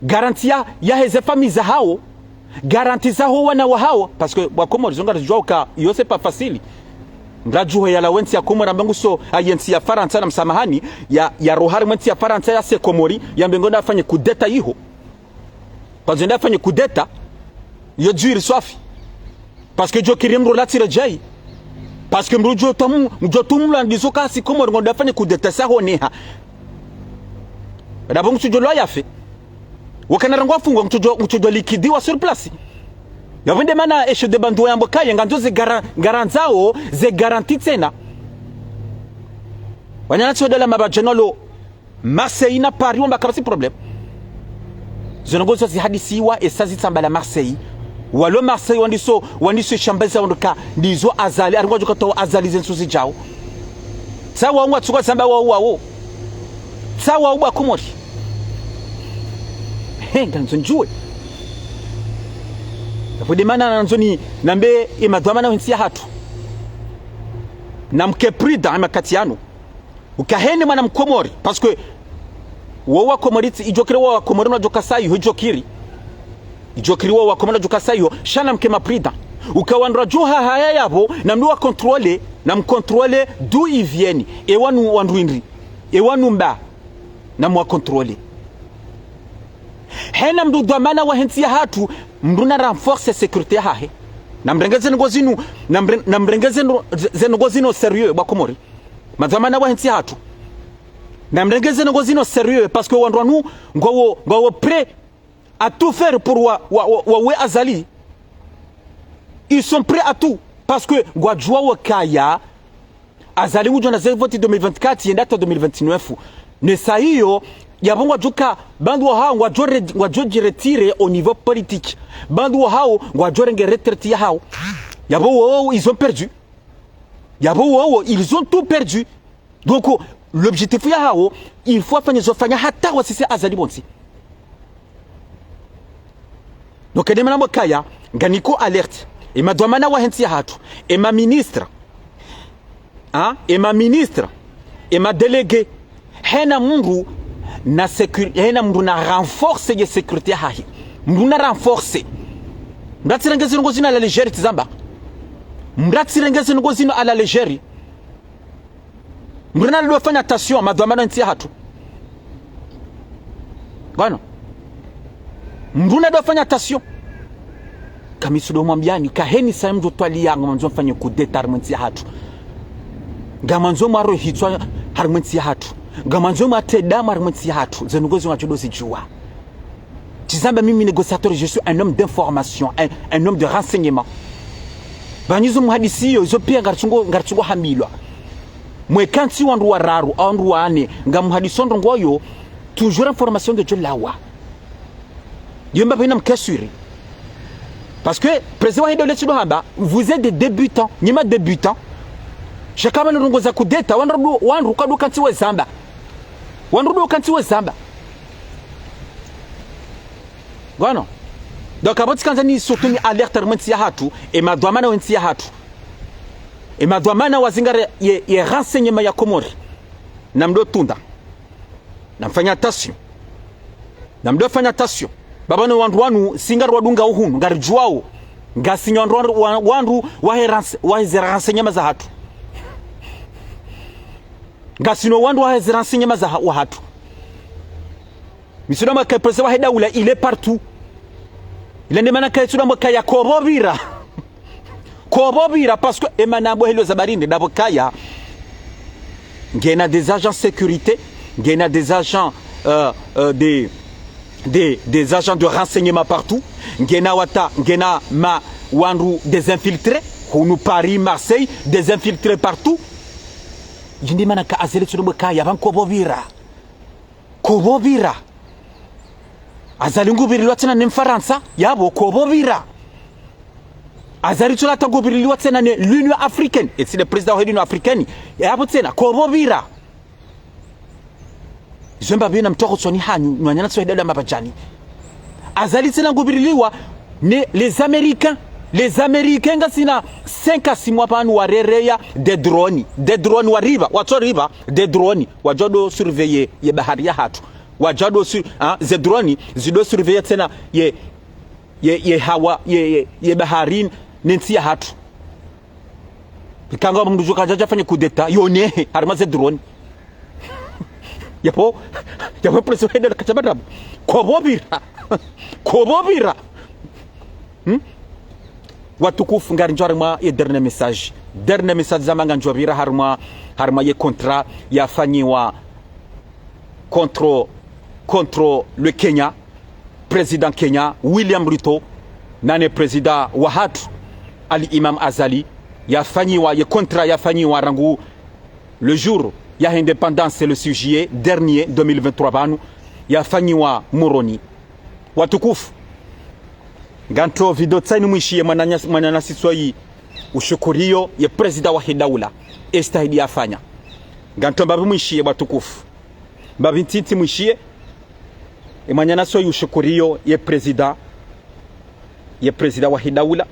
Garantie ya, yaheze famille zahawo. Garantie zaho wana wahawo. Parce que wa Komori, zo ngaridjuwao uka, iyo c'est pas facile. Mndru adjuhe yalawe ntsi ya Komori, yambe nguso, aye ntsi ya Farantsa na msamahani, ya, yaroha harimwe ntsi ya Farantsa yase Komori, yambe ngwendo yafanye coup d'État yiho. Parce que ngwendo yafanye coup d'État, yo djiri swafi. Parce que djokiri mndru la tire djayi. Parce que mndru djotamu, djotumula ndizo kasi Komori ngwendo yafanye coup d'État sa honeha. Dapvo ngutsudjo lwa yafe. Wakana rangu afungwa ngutsudjo, ngutsudjo liquidiwa sur place. Yapvo nde mana e chef de bande yambe ukaya, ngandzo ze gara-, ngarandzao, ze garantie tsena. Wananyasi wa daula Mabadjani walo Marseille na Paris wamba kapvatsi problème. Ze ndrongoo zo zihadisiwa, esa zitsambala Marseille. Walo Marseille wandiso, wandiso shamba za wandru uka, ndizo Azali, ari ngwadjoka towa Azali ze ntsu zidjao. Tsa wao ngwatsuka zamba wao wao. Tsa wao wa Komori. He, ngandzo ndjuwe. Yapvo de mana nandzo ni, nambe e madhwamana wahe ntsi yahatru. Namke prudent, e makati yanu. Uka heni mwana Mkomori, parce que wo wa Komori tsi, idjokiri wo wa Komori ngwadjoka sa iho, idjokiri. Idjokiri wo wa Komori ngwadjoka sa iho, sha namke ma prudent. Uka wandru wadjuha haya yapvo, namndru wa contrôler, namcontrôler d'où ils viennent. E wanu wandru hindri, e wanu mba, namwa contrôler. Hena mndru dhwamana wahe ntsi yahatru, mndru na renforcer sécurité yahahe. Namrenge ze ndrongoo zinu, namre-, namrenge ze ndro-, ze, ze ndrongoo zinu sérieux, wa Komori. Madhwamana wahe ntsi yahatru. Namrenge ze ndrongoo zinu sérieux, parce que wandru wanu ngwawo, ngwawo prêt à tout faire pour wa, wa, wa, wauwe Azali. Ils sont prêts à tout. Parce que ngwadjuwao ukaya Azali ngudjo na ze voti deux mille vingt-quatre, yende hata deux mille vingt-neuf. Ne sa iyo, yapvo ngwadjoka, bandi wahawo ngwadjo re-, ngwadjo dji retirer au niveau politique. Bandi wahawo ngwadjo renge retraite yahawo. Yapvo wowo, ils ont perdu. Yapvo wowo, ils ont tout perdu. Donc, l'objectif yahawo, il faut wafanye zo wafanya hata wasise Azali pvontsi. Donc, ende mana nambe ukaya, nganiko alerte. E madhwamana wahe ntsi yahatru. E ma ministre. Hein? E ma ministre. E ma délégué. Hena mndru na sécu-, hena mndru na renforcer ye sécurité yahahe. Mndru na renforcer. Mndru atsirenge ze ndrongoo zinu à la légère tsi zamba. Mndru atsirenge ze ndrongoo zinu à la légère. Mndru nado fanya attention, madhwamana ntsi yahatru. Bwana. Mndru nado fanya attention. Kamisudo mwambiyani, kaheni sa mndru twaliya, ngamwandzo mfanye coup d'État harimwe ntsi yahatru. Ngamwandzo mwarohe hitswa harimwe ntsi yahatru. Ngamwandzo mwatre damu harimwe ntsi yahatru. Ze ndrongoo zo ngwadjo zidjuwa. Tsi zamba mimi négociateur, je suis un homme d'information, un, un homme de renseignement. Pvanu izo muhadisi iyo, izo piya ngaritsungo, ngaritsungo hambilwa. Mwekantsi wandru wararu, wandru wane, ngamhadisao ndrongoo yo, toujours information ngedjo lawa. Yo mba pvwena mkeswiri. Parce que, président wahe daula tsi ndo hamba, vous êtes des débutants, nyi ma débutants. Shakama ndrongoo za kudeta, wandru, wandru kwadjo kantsi wezamba. Wandru kwadjo kantsi wezamba. Ngono. Donc, apvo tsikandza ni surtout ni alerte harumwa entsi yahatru, e madhwamana wentsi yahatru. E madhwamana wazingare ye, ye renseignement ya Komori. Namdjo tunda. Namfanye attention. Namdjo fanya attention. Pvapvo no wandru wanu, si ngari wadunga uhunu, ngaridjuwao. Ngasi no wandru, wandru, wa, wandru wahe rense-, wahe ze renseignement zahatru. Ngasi no wandru wahe ze renseignement za ha-, wahatru. Mi tsi ndo hamba ka président wahe daula, il est partout. Ile nde mana ka tsi ndo hamba kaya kopvo pvira. Kopvo pvira, parce que e mana pvo helo za barinde, ndapvo kaya. Ngena des agents sécurité, ngena des agents, euh, euh, des, des, des agents de renseignement partout. Ngena wata, ngena ma wandru des infiltrés. Hunu Paris, Marseille, des infiltrés partout. Djindi mana ka Azali tsi ndo hamba kaya, pvanu kopvo pvira. Kopvo pvira. Azali ngupvirilwa tsena ne Mfarantsa, yapvo kopvo pvira. Azali tsi ndo hata ngupvirilwa tsena ne l'Union africaine, etsi nde président wahe l'Union africaine, yapvo tsena, kopvo pvira. Izo mba pvwena mtoko tsoni hanyu, nwananyasi wahe daula mapvadjani. Azali tsena ngupvirilwa ne les Américains. Les Américains ngasina cinq à six mois pvanu warereya des drones. Des drones waripva, watsoripva, des drones. Wadjo ndo surveiller ye bahari yahatru. Wadjo ndo su-, ah, ze drones, zidjo surveiller tsena ye, ye, ye hawa, ye, ye, ye bahari, ne ntsi yahatru. Ikao mndru djo kadja djafanye coup d'État, yo nehe, harumwa ze drones. Yapvo, yapvo président wahe daula katsa madamu. Kopvo pvira. Kopvo pvira. Hmm? Watukufu, ngarindjio harumwa ye dernier message. Dernier message zamba ngarindjio pvira harumwa, harumwa ye contrat yafanyiwa contre, contre le Kenya. Président Kenya, William Ruto, nane président wahatru, Ali Imam Azali, yafanyiwa, ye contrat yafanyiwa rangu le jour ya indépendance, le six juillet dernier deux mille vingt-trois pvanu, yafanyiwa Moroni. Watukufu, nganto vidéo tsayinu mwishiye mwananya-, mwananyasi tsoyi ushukuriyo ye président wahe daula, e stahidi yafanya. Nganto mbapvi mwishiye watukufu. Mbapvi ntiti mwishiye, e mwananyasi oyu ushukuriyo ye président, ye président wahe daula.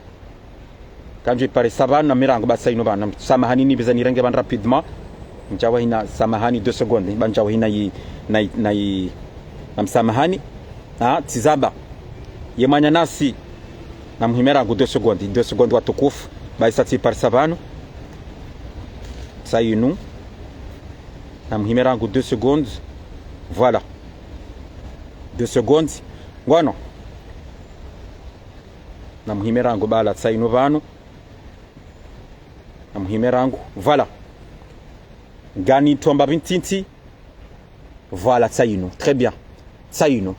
Kandjo iparisa pvanu na mirangu basi inu pvanu. Samahani nipviza nirenge pvanu rapidement. Ndjawa hina samahani deux secondes. Ba ndjawa hina yi, na yi, na yi, na msamahani. Ah, tsizamba. Ye mwananyasi. Namhime rangu deux secondes. Deux secondes watukufu. Ba isa tsiparisa pvanu. Tsayinu. Namhime rangu deux secondes. Voilà. Deux secondes. Ngono. Namhime rangu bala tsayinu pvanu. Namhime rangu. Voilà. Ngani tomba pvi ntiti. Voilà, tsayinu. Très bien. Tsayinu.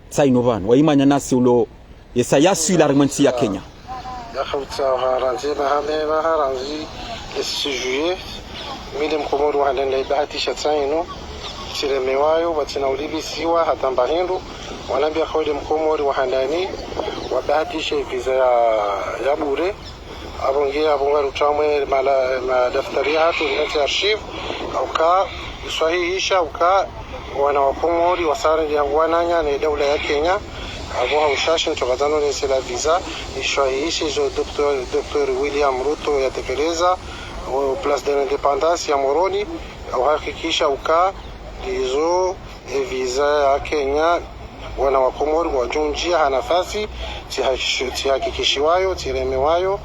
Tsayinu pvanu. Wayi mwananyasi ulo, yesa yaswila harumwa entsi ya Kenya. Yakhawutsa harandzi mahame, maharandzi, le six juillet. Mi nde mkomori wa handani nda ibahatisha tsayinu. Tsiremewayo, batsina ulipvisiwa, hata mba hindru. Wanambia kawude mkomori wa handani, wabahatishe visa ya, ya bure. Apvo nge, apvo ngarutamwe mala-, madaftari yahatru, nete archive, uka, iswahihisha, uka, wana wa Komori, wasare ndi wananya ne daula ya Kenya, apvo ha ushashi ntokazano ne sela visa, iswahihishe zo docteur, docteur William Ruto yatekeleza, o Place de l'Indépendance ya Moroni, uhakikisha uka, izo, e visa ya Kenya, wana wa Komori wadjundjia ha nafasi, tsihakish-, tsihakikishiwayo, tsiremewayo,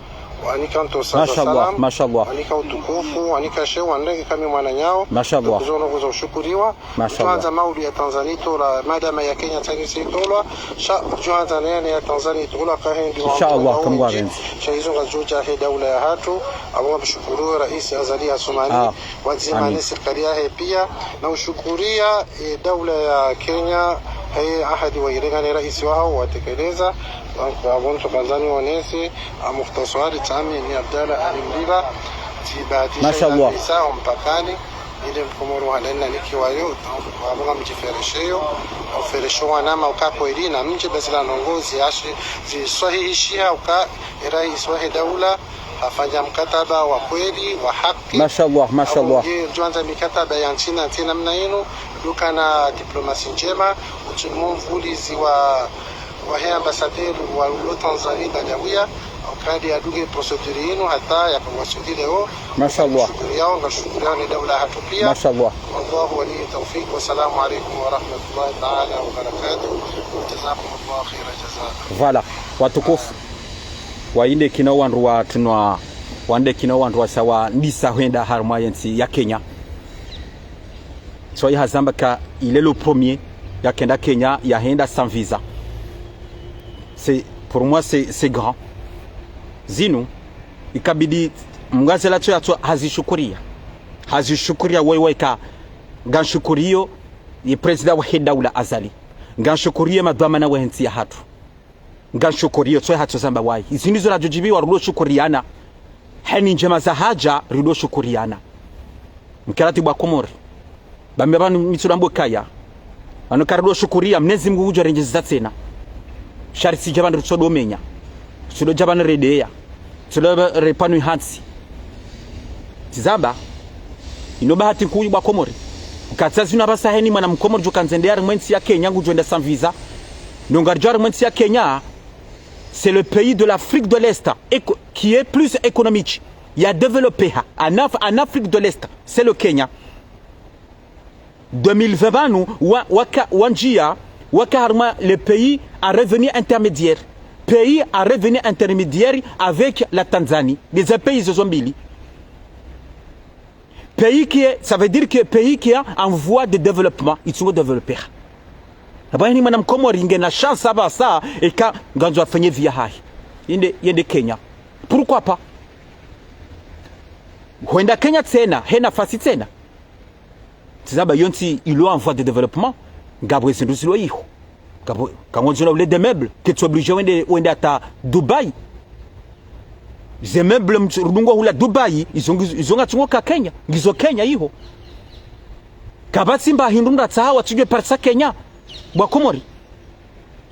wanika ntosa za Mashallah, salam, mashallah. Wanika utukufu, wanika sheo, wanrenge kami mwananyao, Mashallah. Kuzono kuzo ushukuriwa. Mashallah. Djuhandza maudu ya Tanzanie tola, madama ya Kenya tsani si tolwa, sha, djuhandza nene ya Tanzanie tola, kahendi wa Inshallah, wa kamgwa wenji. Sha izo ngazodja he daula yahatru, apvo ngamshukuru Rais Azali Assoumani, Ah, wadzima amin. Ne sirikali yahe pia, na ushukuria e daula ya Kenya, he ahadi wayirenga ne rais waho watekeleza, donc, apvo ntokandza nionese, a mukhtaswari, tsami ni Abdallah Ali Mliba, Mashallah. Isa ompakani, ile mkomoro wa nena niki wayo, wabonga mdjiferesheyo, uferesho wanama uka kweli, na mdje basi la nongozi, ashi, ziswahihishiha uka, era iswahe daula, afanya mkataba wa kweli, wa haki. Mashallah, mashallah. Ye, djwanza mikataba ya ntsina, ntsina mna inu, duka na diplomasi ndjema, utumo mvulizi wa, wa he ambassadeur wa lo Tanzanie, Badawiya, ukadi adunge procédure inu, hata ya kawasuli leo. Mashallah. Shukuriao, nga shukuriao ni daula hatru pia. Mashallah. Wallahu waliyu tawfiq. Wassalamu alaikum warahmatullahi taala wabarakatuh. Wajazakumullahu khaira jaza. Voilà. Watukufu. Wayinde kina wandru wa tunwa, wande kina wandru wa sawa ndisa hwenda harumwa yentsi ya Kenya. Tsoyi hazamba ka il est le premier yakenda Kenya, yahenda sans visa. C'est, pour moi, c'est, c'est grand. Zinu, ikabidi mgazela tso yatso hazishukuriya. Hazishukuriya wewe ka, nganshukuriyo ye président wa he daula Azali. Nganshukuriyo madhwamana wa he ntsi ya hatru. Nganshukuriyo, tsoyi hatso zamba wayi. Izi ndizo radjo djibiwa, rudo shukuriana. Heni ndjema za hadja, rudo shukuriana. Mkarati bwa Komori. Bambe banu mitsulambo kaya. Anu karudo shukuriya, Mnyezi Mungu udjo rendjeza tsena. Shari si djabani rutsodo menya. Tsudo djabani redeya. Tsudo repanu hantsi. Tsi zamba, inu bahati nkuu bwa Komori. Ukatsa zinu apvasa heni mwana mkomori djo kandzendeya harimwa entsi ya Kenya ngudjo enda sans visa. Nonga ridjo harimwa entsi ya Kenya, c'est le pays de l'Afrique de l'Est éco-, qui est plus économique. Ya développé, en Af-, en Afrique de l'Est, c'est le Kenya. Deux mille vingt pvanu, wa, waka, wandjia, waka harimwa le pays à revenu intermédiaire. Pays à revenu intermédiaire avec la Tanzanie. Les pays zo mbili. Pays qui est, ça veut dire que pays qui est en voie de développement, itsungo développé. Apvo heni mwana mkomori ngena chance apvasa, eka ngandzo afanye vie yahahe. Yende, yende Kenya. Pourquoi pas? Hwenda Kenya tsena, hena nafasi tsena. Tsi zamba yontsi ilo en voie de développement, ngapvo ezindru zilo iho. Ngapvo, kangondzo na ule des meubles, ketsu obligé wende, wende hata Dubai. Ze meubles mtsu-, rudungo hula Dubai, izo ngizo, izo ngatsungo ka Kenya, ngizo Kenya iho. Kapvatsi mba hindru mratsaha watsudjo parisa Kenya, bwa Komori.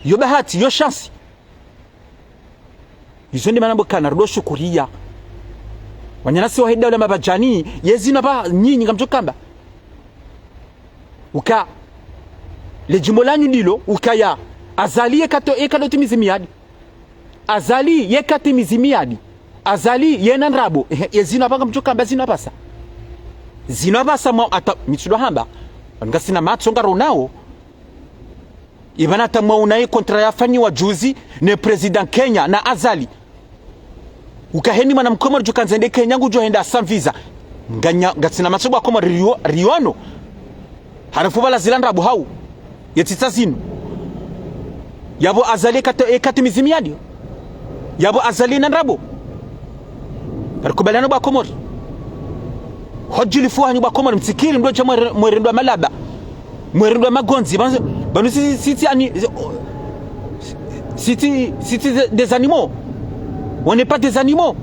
Yo bahati, yo chance. Izo ndi mana bwekana rudo shukuriya. Wananyasi wa he daula mabadjani, yezinu apva nyinyi ngamdjo kamba. Uka, le djimbo lanyu ndilo, ukaya, Azali yekato, yekado timizi miadi. Azali yekatimizi miadi. Azali yena ndrabo. Ehe, yezinu apva ngamdjo kamba zinu apvasa. Zinu apvasa mwa hata, mitsudo hamba. Ngasina matso ngaronao. Ipvanu hata mwaona ye contrat yafanyiwa juzi ne président Kenya na Azali. Uka heni mwana mkomori djo kandzende Kenya ngudjo henda sans visa. Nganya, ngatsina matso bwa Komori rio-, riono. Halafu pvala zila ndrabo hau. Yetsitsa zinu. Yapvo Azali ekata-, ekatimizi miadi. Yapvo Azali na ndrabo. Rikubaliana bwa Komori. Hodjilifu hanyu bwa Komori, mtsikiri mdru dja mwere-, mwerendwa malaba. Mwerendwa magondzi. Pvanu, pvanu si, si, si, ani, si, si, si, si des animaux. On n'est pas des animaux.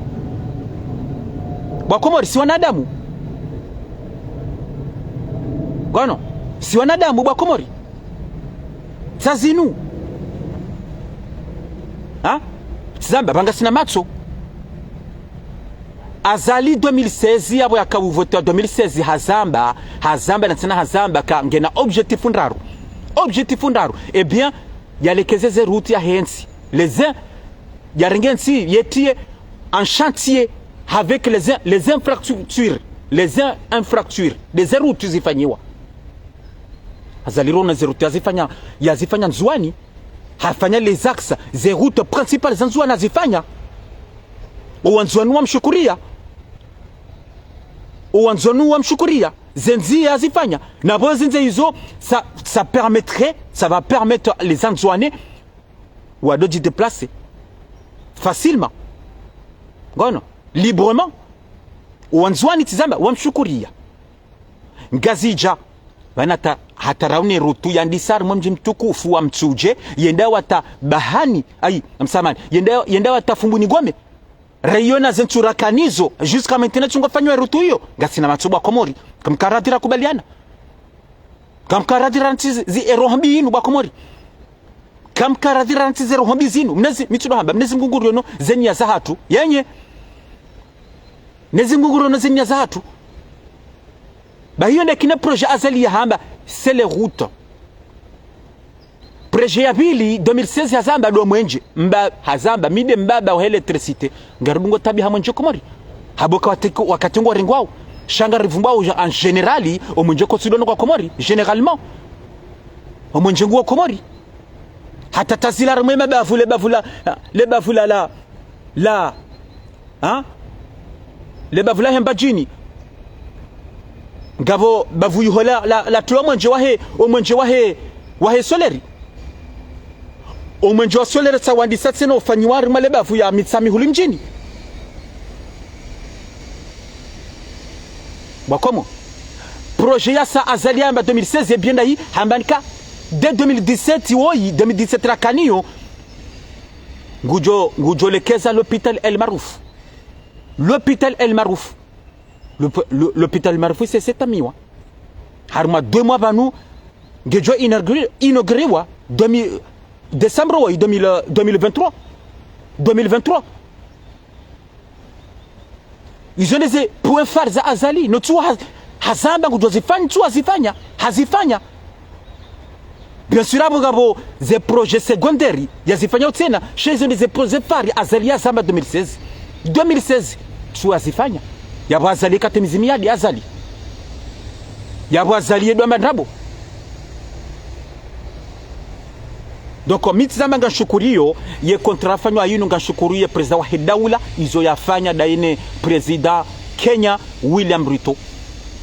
Bwa Komori, si wanadamu. Ngono, si wanadamu bwa Komori. Tsa zinu. Ha? Tsi zamba, pvanu ngasina matso. Azali deux mille seize, yapvo yaka uvotewa deux mille seize, hazamba, hazamba, na tsena hazamba, ka ngena objectif ndraru. Objectif ndraru. Eh bien, yalekeze ze route ya he ntsi. Les uns, yarenge ntsi, yetiye en chantier avec les in-, les infrastructures. Les in-, infrastructures. Des routes zifanyiwa. Azali rona ze routes yazifanya, yazifanya Ndzuani. Hafanya les axes, ze routes principales za Ndzuani hazifanya. Owandzuani wamshukuriya. Owandzuani wamshukuriya. Ze ndziya hazifanya. Na pvo ze ndziya izo, ça, ça permettrait, ça va permettre les Andzuanais wado djidéplacer facilement. Ngono, librement. Owandzuani tsi zamba, wamshukuriya. Ngazidja, pvanu hata, hata raune route yandisa harimwa mdji mtukufu wa Mtsudje, yenda wata Bahani, ayi, msamahani, yenda, yenda wata Fumbuni Ngome. Rayona ze ntsu rakanazo, jusqu'à maintenant tsi ngwafanyao retour iyo. Ngasina matso bo wa Komori. Kamkaradhi rakubaliana. Kamkaradhi rantsi zi, zi eroho mbi inu bo wa Komori. Kamkaradhi rantsi zi eroho mbi zinu. Mnezi, mi tsi ndo hamba, Mnezi Mngu nguriono ze nia zahatru. Yenye. Mnezi Mngu nguriono ze nia zahatru. Ba hiyo nde kina projet Azali yahamba, c'est les routes. Projet ya pvili, deux mille seize hazamba ndo mwenje, mba, hazamba, mi nde mbaba wa électricité. Ngaridungo tabiha mwenje Komori. Habo ka wateko, wakati ngwarengwao. Sha ngarivumbwao ja en général, o mwenje kotsi ndo no kwa Komori, généralement. O mwenje nguo Komori. Hata tazila rimwe mabavu, le bavu la, le bavu la, la, la, ha? Le bavu lahe Mbadjini. Ngapvo bavu iho la, la, la tulwa mwenje wahe, o mwenje wahe, wahe soleri. O mwenje wa soleri tsa wandisa tsena ufanyiwa harimwa le bavu ya Mitsamihuli mdjini. Bo wa Komori. Projet yasa Azali yamba deux mille seize ye bien ndayi, hamba nika dès deux mille dix-sept woyi, deux mille dix-sept rakanayo, ngudjo, ngudjo lekeza l'hôpital El Maarouf. L'hôpital El Maarouf. L'hôp-, l'hô-, l'hôpital El Maarouf, c'est, c'est tamiwa. Harimwa deux mois pvanu, ngedjo inauguré-, inauguriwa, deux mille, décembre, oui, deux mille, euh, deux mille vingt-trois. Deux mille vingt-trois. Izo nde ze points phares za Azali. No tsu ha-, hazamba ngudjo zifanya, tsu hazifanya. Hazifanya. Bien sûr, habo ngapvo ze projets secondaires yazifanya utsena, sha izo nde ze projets phares Azali yazamba deux mille seize. Deux mille seize, tsu hazifanya. Yapvo Azali katimizi miadi Azali. Yapvo Azali yedwa mandrabo. Donc, mi tsi zamba ngamshukuriyo ye contrat fanywa yinu, ngamshukuriyo ye président wahe daula, izo yafanya ndaye ne président Kenya, William Ruto.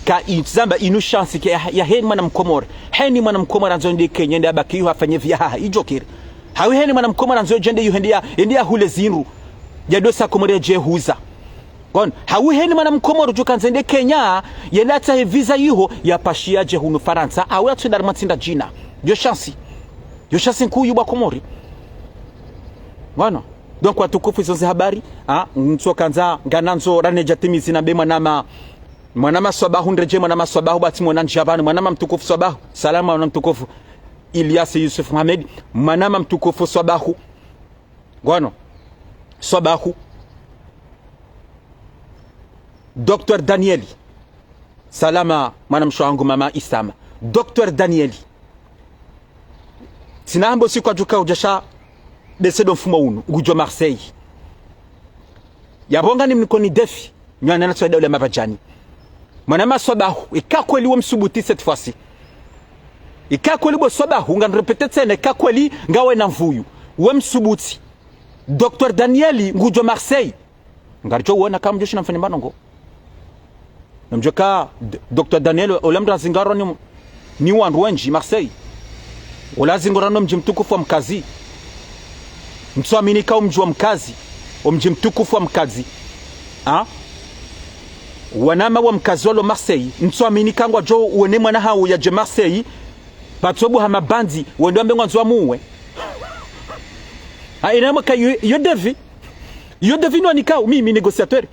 Ka i-, tsi zamba inu chance ke ya, ya heni mwana Mkomori. Heni mwana Mkomori andzo yende Kenya, yende yabaki iho yafanye vie yahahe, idjo kiri. Hawu heni mwana Mkomori andzo yende iho yende ya, yende yahule zindru. Yadosa Komori yadje huza. Bon, hawu heni mwana Mkomori udjo kandza yende Kenya, yende yatsahe visa iho, yapashiya yadje hunu Farantsa, hawu yatsu enda harimwa ntsi ndadjina. Yo chance. Yo chance nkuu iyo bo wa Komori. Bon. Donc, watukufu, izo nde ze habari, ha, ntsu kandza, nganandzo, ranedja timizi nambe mwanama, mwanama Swabahu, ndredje mwanama Swabahu, ba tsi mwana ndjia pvanu, mwanama mtukufu Swabahu, salama mwana mtukufu Ilyas Yusuf Mohamed, mwanama mtukufu Swabahu. Ngwano. Swabahu. Docteur Daniel. Salama, mwana mshe wangu mama Isama. Docteur Daniel. Tsina hamba usiku wadjuka udjasha bese ndo mfumo unu, ngudjo Marseille. Yapvo nganimnikoni défi. Nyi wananyatsi wa daula Mabadjani. Mwanama Swabahu, ika kweli we msubuti cette fois-ci. Ika kweli bo Swabahu, nganirépété tsena, ika kweli ngawe na nvuu. We msubuti. Docteur Daniel, ngudjo Marseille. Ngaridjo wona kamdjo shinda mfanye mbanongo. Namdjo ka, D-, Docteur Daniel, ola mdru azingarwa ni ni wandru wendji Marseille. Ola azingarwa no mdji mtukufu wa Mkazi. Ntsuamini ka omdji wa Mkazi, omdji mtukufu wa Mkazi. Ha? Wanama wa Mkazi walo Marseille, ntsuamini ka ngwadjo wone mwana hawo yadje Marseille, patsobu ha mabandzi, wende wambe ngwandzo wamuwe. Ha, ina mwaka yo, yo devis. Yo devis nwanikao, mi, mi négociateur.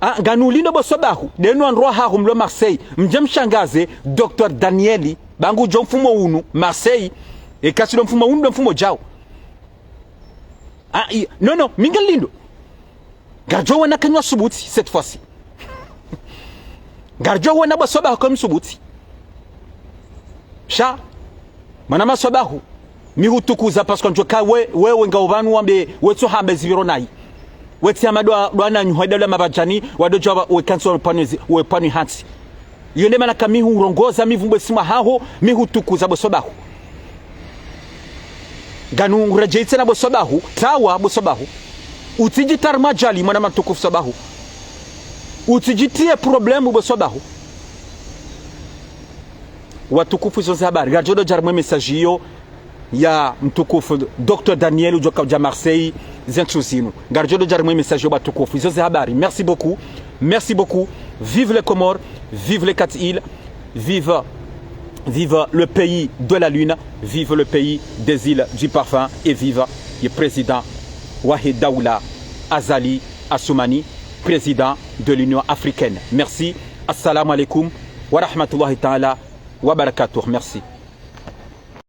Ah, nganulindo bo Swabahu, ndeno wandru wahaho mlo Marseille, mdje mshangaze Docteur Daniel, ba ngudjo mfumo unu, Marseille, eka tsi ndo mfumo unu, ndo mfumo djao. Ah, i-, non, non, mi ngamlindo. Ngaridjo wona ka nyi wasubuti, cette fois-ci. Ngaridjo wona bo Swabahu ka msubuti. Sha, mwanama Swabahu, mi hutukuza parce que ndjo ka we, we, we ngawe pvanu wambe, we tso hamba zipviro nayi. We tsi hama ndo, ndo wananyaho wa daula Mabadjani, wandodja wa, we kantsi wa pvanu zi, we pvanu hantsi. Iyo nde mana ka mi hurongoza, mi vumbe sima haho, mi hutukuza bo Swabahu. Nganu nguredjeyi tsena bo Swabahu, tawa bo Swabahu. Utsidjitriye mwa djali mwanama mtukufu Swabahu. Utsidjitriye problème bo Swabahu. Watukufu, izo nde ze habari. Ngaridjo dodja harimwa ye message iyo ya mtukufu Docteur Daniel udjoka udja Marseille, ze ntsihu zinu. Ngaridjo dodja harimwa ye message iyo watukufu. Izo nde ze habari. Merci beaucoup. Merci beaucoup. Vive les Comores. Vive les quatre îles. Vive, vive le pays de la lune. Vive le pays des îles du parfum. Et vive le président wahe daula. Azali Assoumani, président de l'Union africaine. Merci. Assalamu alaikum wa rahmatullahi ta'ala wa barakatuh. Merci.